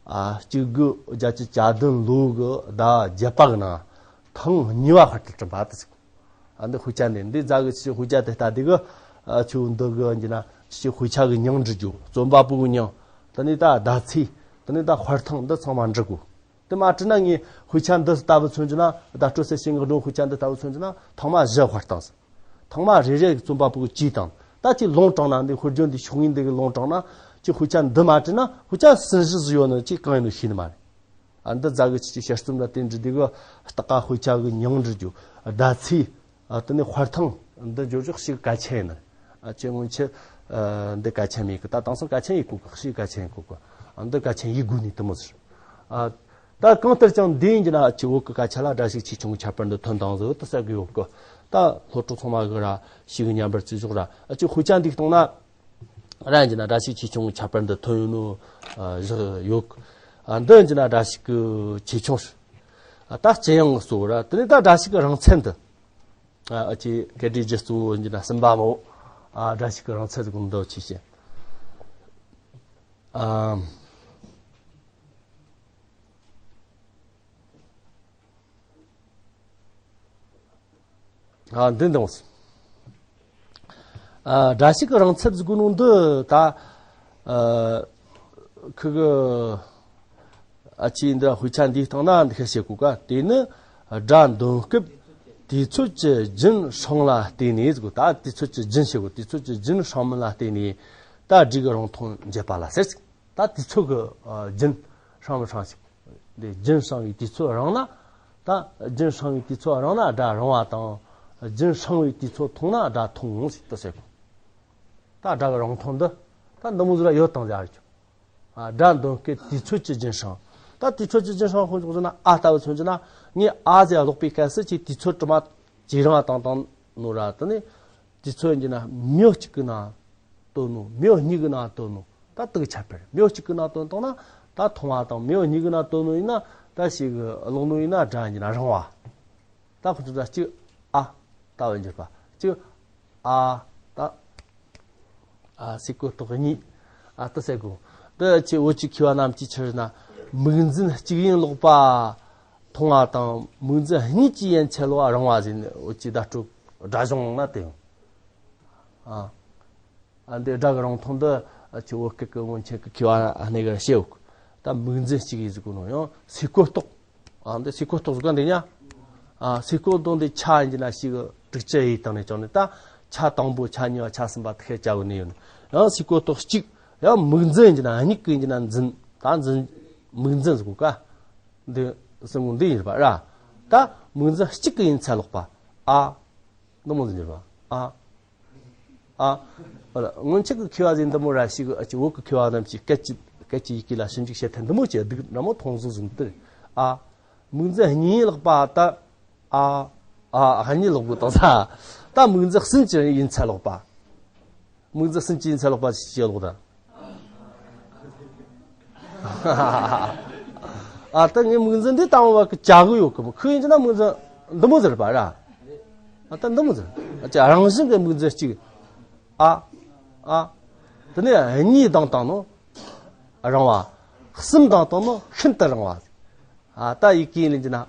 ཨ་གཅིག་དགུ་བརྒྱད་ཅུ་གྱ་བདུན་ལོ་གི་ཟླ་བརྒྱད་པ་གི་ནང་ཐེངས་གཉིས་པ་དཔར་དུ་བསྐྲུན་པ་དེ་ཟིག་ཨ་འདི་དཔེ་ཆ་འདི་འདི་རྫ་གི་ཆུ་དཔེ་ཆ་དེ་ལྟ་དེ་གི་ཨ་ཆུ་འདི་གི་འདི་ན་ཆུ་དཔེ་ཆ་གི་མྱིང་འབྲི་རྒྱུ། རྩོམ་པ་པོ་གི་མྱིང་། དེ་ནས་ད་ཟླ་ཚེས། དེ་ནས་ད་དཔར་ཐེངས་འདི་ཚང་མ་འབྲི་དགོས། དེ་མ་བྲིས་ན་ངས་དཔེ་ཆ་འདི་ལྟ་བུ་མཚོན་རྒྱུ་ན། བརྡ་སྤྲོད་གསལ་བྱེད་ངག་སྒྲོན་དཔེ་ཆ་འདི་ལྟ་བུ་མཚོན་རྒྱུ་ན་ཐེངས་མ་བཞི་དཔར་བཏང་ཟིག་ཐེངས་མ་རེ་རེ་རྩོམ་པ་པོ་གིས་བྲིས་བཏང་། ད་ཅིག་ལུང་དྲངས་ན་འདི་དཔེར་བརྗོད་འདི་ཤོག་ངོས་འདི་གི་ལུང་དྲངས་ན། ཅིག་དཔེ་ཆ་འདི་མ་བྲིས་ན་དཔེ་ཆ་ཟིན་བཞི་ཟིག་ཡོད་ནི་ཅིག་གང་ཡིན་ནོ་ཤེས་ནི་མ་རེད། ཨ་འདི་རྫ་གི་ཆུ་ཆུ་དཔྱད་རྩོམ་ལ་བརྟེན་འབྲི་འདི་གི་ལྟག་ཀ་དཔེ་ཆ་གི་མྱིང་འབྲི་རྒྱུ། ཟླ་ཚེས། ཨ་དེ་ནས་དཔར་ཐེངས་འདི་འབྱོར་ཕྱོགས་ཤིག་གལ་ཆེན་ཡིན་ནི། ཨ་ཅེ་སྔོན་ཆད་ཨ་འདི་གལ་ཆེན་མེད་གི། ད་དེང་སང་གལ་ཆེན་ཡིན་གོ་གི། ཤིག་གལ་ཆེན་ཡིན་གོ་གི། ཨ་འདི་གལ་ཆེན་ཡིན་དགོས་ནི་དེ་མོ་ཟེར། ཨ་ད་གང་ལྟར་ཀྱང་འདི་ཡིན་གྱི་ན་ཨ་ཅེ་བོད་གི་སྐད་ཆ་ལ་སྒྲ་ཞིག་ཆེ་ཆུང་གི་ཁྱད་པར་འདི་ཐོན་དང་ཟིག་ད་ཟེར་གི་ཡོད་གི། ད་སློབ་ཕྲུག་ཚང་མ་གི་ར་ཤིག་གི་མཉམ་པར་བརྩི་ཞོག་ར། ཨ་ཅེ་དཔེ་ཆ་འདི་གཏོང་ན། ར་ཡིན་གྱི་ན་སྒྲ་ཞིག་ཆེ་ཆུང་གི་ཁྱད་པར་འདི་ཐོན་ཡོད་ནོ་ཨ་བཞག་ཡོད་གི། ཨ་འདི་ཡིན་གྱི་ན་སྒྲ་ཞིག་གི་ཆེ་ཆུང་ཟེར། ཨ་ད་ལྕི་ཡང་གཙོ་བོ་ར། དེ་ནས་ད་སྒྲ་ཞིག་གི་རང་མཚན་འདི། ཨ་ཨ་ཅེ་སྐད་སྒྲའི་རྒྱུ་གཙོ་བོ་ཡིན་གྱི་ན་གསུམ་པ་མོ། ཨ་སྒྲ་ཞིག་གི་རང་མཚན་ཟེར་གོ་འདི་ཆེ་ཆེ། ཨ། ཨ་འདི་འདང་། ཨ་སྒྲ་ཞིག་གི་རང་མཚན་ཟེར་གོ་ནོ་འདི་ད་ཨ་ཁི་གི་ཨ་ཅེ་འདི་དཔེ་ཆ་འདིའི་སྟེང་ན་འདི་ཤེས་དགོས་ཀ། དེ་ནི་སྒྲ་འདོན་སྐབས་དུས་ཚོད་ཀྱི་རྒྱུན་སྲིང་ལ་བརྟེན་ནས་ཟེར་གོ། ད་དུས་ཚོད་ཀྱི་རྒྱུན་ཤེས་དགོས། དུས་ཚོད་ཀྱི་རྒྱུན་སྲིང་མིན་ལ་བརྟེན་ནས་ད་སྒྲའི་གི་རང་མཐོང་འབྱེད་པ་ལ་ཟེར་ཟིག་ད་དུས་ཚོད་ཀྱི་ཨ་རྒྱུན་སྲིང་མི་སྲིང་ཞིག་འདི་རྒྱུན་སྲིང་བའི་དུས་ཚོད་རིང་ན། ད་རྒྱུན་སྲིང་བའི་དུས་ཚོད་རིང་ན་སྒྲ་རིང་བ་དང་། རྒྱུན་སྲིང་བའི་དུས་ཚོད་ཐུང་ན་སྒྲ་ཐུང་ངུ་ཞིག་ཏུ་ཟེར་གོ། ད་སྒྲ་གི་རིང་ཐུང་འདི་ད་འདི་མོ་ཟིག་ལ་ཡོད་དང་ཟེར་རྒྱུ། ཨ་སྒྲ་འདོན་སྐབས་དུས་ཚོད་ཀྱི་རྒྱུན་སྲིང་། ད་དུས་ཚོད་ཀྱི་རྒྱུན་སྲིང་དཔེ་འཇོག་ཟེར་ན། ཨ་ལྟ་བུ་མཚོན་རྒྱུ་ན། ངས་ཨ་ཟེར་ཀློག་པའི་སྐབས་སུ་ཅིག་དུས་ཚོད་དྲི་མ་ཇེ་རིང་བ་བཏང་བཏང་ནོ་ར། དེ་ནས་དུས་ཚོད་ཡིན་གྱི་ན་མྱི་གཅིག་གི་ནང་དོན་ནོ། མྱི་གཉིས་གི་ནང་དོན་ནོ། ད་དེ་གི་ཁྱད་པར། མྱི་གཅིག་གི་ནང་དོན་བཏང་ན་ད་ཐུང་བ་དང་། མྱི་གཉིས་གི་ནང་དོན་ནོ་ཡིན་ན་ད་ཞིག་ཀློག་ནོ་ཡིན་ན་སྒྲ་ཡིན་གྱི་ན་རིང་བ། ད་ཁོ་ཚོ་ད་གཅིག་ཨ་ལྟ་བུ་འགྱུར་བ། གཅིག་ཨ་ད་ཨ་ཟེར་གོ་ཏོག་གཉིས། ཨ་ད་ཟེར་གོ། འདི་ཆེ་བོད་ཀྱི་མཁས་པ་རྣམས་ཀྱིས་ཆི་རེད་ན། མིག་འཛིན་གཅིག་ཡིན་ཀློག་པ་ཐུང་བ་དང་། མིག་འཛིན་གཉིས་ཀྱིས་ཡན་ཆད་ཀློག་པ་རིང་བ་ཟེར་ནས། བོད་ཀྱི་བརྡ་སྤྲོད་སྒྲ་གཞུང་ན་དེ་ཡང་། ཨ། ཨ་འདི་སྒྲ་གི་རིང་ཐུང་འདི་ཨ་ཆེ་བོད་སྐད་ཀྱི་སྔོན་ཆད་ཀྱི་མཁས་པ་སྣ་གིས་བཤད་ཡོད་གི། ད་མིག་འཛིན་གཅིག་ཡིན་ཟེར་གོ་ནོ་ཡང་ཟེར་གོ་ཏོག་ཨ་འདི་ཟེར་གོ་ཏོག་ཟེར་ག་འདི་ཉ། ཨ་ཟེར་གོ་ཏོག་འདི་ཆ་ཡིན་གྱི་ན་ཞིག་དྲུག་ཅུ་ཡིས་བཏང་ནས་བྱུང་ནས། ད་ཆ་དང་པོ་ཆ་གཉིས་པ་ཆ་གསུམ་པ་དེ་ཁས་བཅའ་གི་ནི་ཡོད་ནི། ཡང་ཟེར་གོ་ཏོག་གཅིག་ཡང་མིག་འཛིན་ཡིན་གྱི་ན་མིག་གི་ཡིན་གྱི་ན་འཛིན། ད་འཛིན་མིག་འཛིན་ཟེར་གོ་ཀ། འདི་གསུམ་པོ་འདི་ཡིན་པ་ར། ད་མིག་འཛིན་གཅིག་གི་ཡིན་ཚད་ཀློག་པ། ཨ། འདི་མོ་ཟིག་འགྱུར་བ། ཨ། ཨ། ཨོ་ལ། སྔོན་ཆད་ཀྱི་མཁས་པ་ཟིག་འདི་མོ་ར་ཞིག་ཨ་ཅེ་བོད་ཀྱི་མཁས་པ་རྣམས་ཀྱིས་སྐད་ཀྱི་སྐད་ཀྱི་ཡི་གེ་ལ་ཞིབ་འཇུག་བྱེད་ཐད་འདི་མོ་བྱས་འདུག་འདྲ་མོ་མཐོང་བཟོ་བཟུང་སྟེ། ཨ། མིག་འཛིན་གཉིས་ལག་པ་ད། ཨ། ཨ་གཉིས་ལག་པོ་དང་ས། ད་མིག་འཛིན་གསུམ་གྱི་ཡིན་ཚད་ལོག་པ། མིག་འཛིན་གསུམ་གྱི་ཡིན་ཚད་ལོག་པ་ཞིག་ལོག་ད། ཨ་ད་ངས་མིག་འཛིན་འདི་དང་བ་གི་བྱ་གི་ཡོད་གི་མོ། ཁོས་ཡིན་གྱི་ན་མིག་འཛིན་འདི་མོ་ཟེར་བ་ར། ཨ་ད་འདི་མོ་ཟེར། ཨ་ཅེ་རང་བཞིན་གྱི་མིག་འཛིན་གཅིག་ཨ། ཨ། དེ་ནས་གཉིས་ལྡང་བཏང་ནོ། རིང་བ། གསུམ་ལྡང་བཏང་ནོ་ཤིན་ཏུ་རིང་བ། ཨ་ད་ཡི་གེ་ལེན་གྱི་ན་ཨ།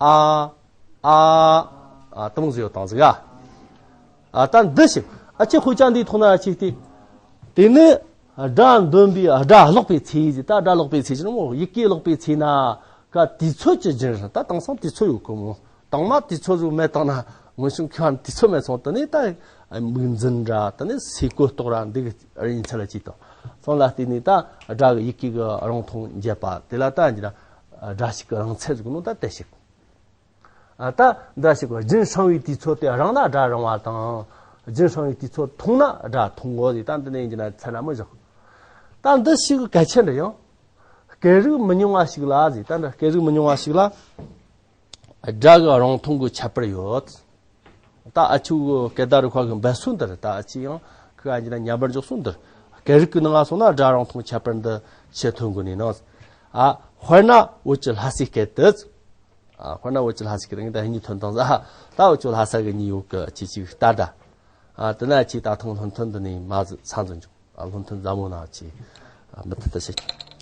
ཨ། ཨ། ཨ་དེ་མོ་ཟིག་ཡོད་དང་ཟིག་ག་ཨ་ད་འདི་ཞིག་ཨ་ཅེ་དཔེ་ཆ་འདིའི་ཐོག་ན་ཅིག་སྟེ། དེ་ནི་སྒྲ་འདོན་པའི་སྒྲ་ཀློག་པའི་ཚེ་ཟིག་ད་སྒྲ་ཀློག་པའི་ཚེ་ཟིག་ནི་མོ་ཡི་གེ་ཀློག་པའི་ཚེ་ན། ཀ་དུས་ཚོད་ཀྱི་རྒྱུན་རིང་། ད་དེང་སང་དུས་ཚོད་ཡོད་གི་མོ། དང་མ་དུས་ཚོད་ཟིག་མེད་བཏང་ན་སྔོན་བྱུང་མཁས་པ་དུས་ཚོད་མེད་སོང་། དེ་ནས་ད་མིག་འཛིན་འདྲ། དེ་ནས་ཟེར་གོ་ཏོག་ར་འདི་རིང་ཚད་ལ་ཅིག་དང་སོང་ལ་བརྟེན་ནས། ད་སྒྲ་གི་ཡི་གེ་གི་རིང་ཐུང་འབྱེད་པ་དེ་ལ་ད་འདི་ན་སྒྲ་ཞིག་གི་རིང་ཚད་ཟེར་གོ་ནོ་ད་དེ་ཞིག་ཨ་ད་འདི་ཞིག་གོ་རྒྱུན་སྲིང་བའི་དུས་ཚོད་དེ་རིང་ན་སྒྲ་རིང་བ་དང་། རྒྱུན་སྲིང་བའི་དུས་ཚོད་ཐུང་ན་སྒྲ་ཐུང་ངོ་ཟེར། ད་འདི་ནས་འདི་ན་ཚད་ན་མི་བཞག་ད་འདི་ཞིག་གལ་ཆེན་འདྲ་ཡང་སྐད་རིགས་མི་ཉུང་བ་ཞིག་ལ་ཟེར། ད་འདི་སྐད་རིགས་མི་ཉུང་བ་ཞིག་ལ་སྒྲ་གི་རིང་ཐུང་གི་ཁྱད་པར་ཡོད། ད་ཨ་ཆུ་གི་སྐད་བརྡ་རིག་པ་གི་འབད་སྲོལ་འདིར། ད་ཨ་ཆུ་ཡང་ཁི་ག་འདི་ན་ཉམས་པར་འཇོག་སྲོལ་འདིར། སྐད་རིགས་ཀྱི་ནང་ང་སོང་ན་སྒྲ་རིང་ཐུང་ཁྱད་པར་འདི་ཆེས་ཐོན་དགོས་ནི་ནོ། ཨ་དཔེར་ན་བོད་ཀྱི་ལྷ་སའི་སྐད་དུ། ཨ་དཔེར་ན་འུ་ཅི་ལྷ་ས་གི་རིང་ད་ཧིན་ནི་ཐོན་དང་ཟ། ད་འུ་ཅི་ལྷ་ས་གི་ནི་ཡོད་གི་ཅི་ཅིག་ལྟ་ད། ཨ་དེ་ན་ཅི་ད་ཐང་ལྷོན་ཐོན་འདི་ནི་མ་ཟི་ཚང་ཚོ་འཇུག་ཨ་ལྷོན་ཐོན་ཟ་མོ་ན་ཅི་ཨ་མི་ཐི་ད་ཤེས།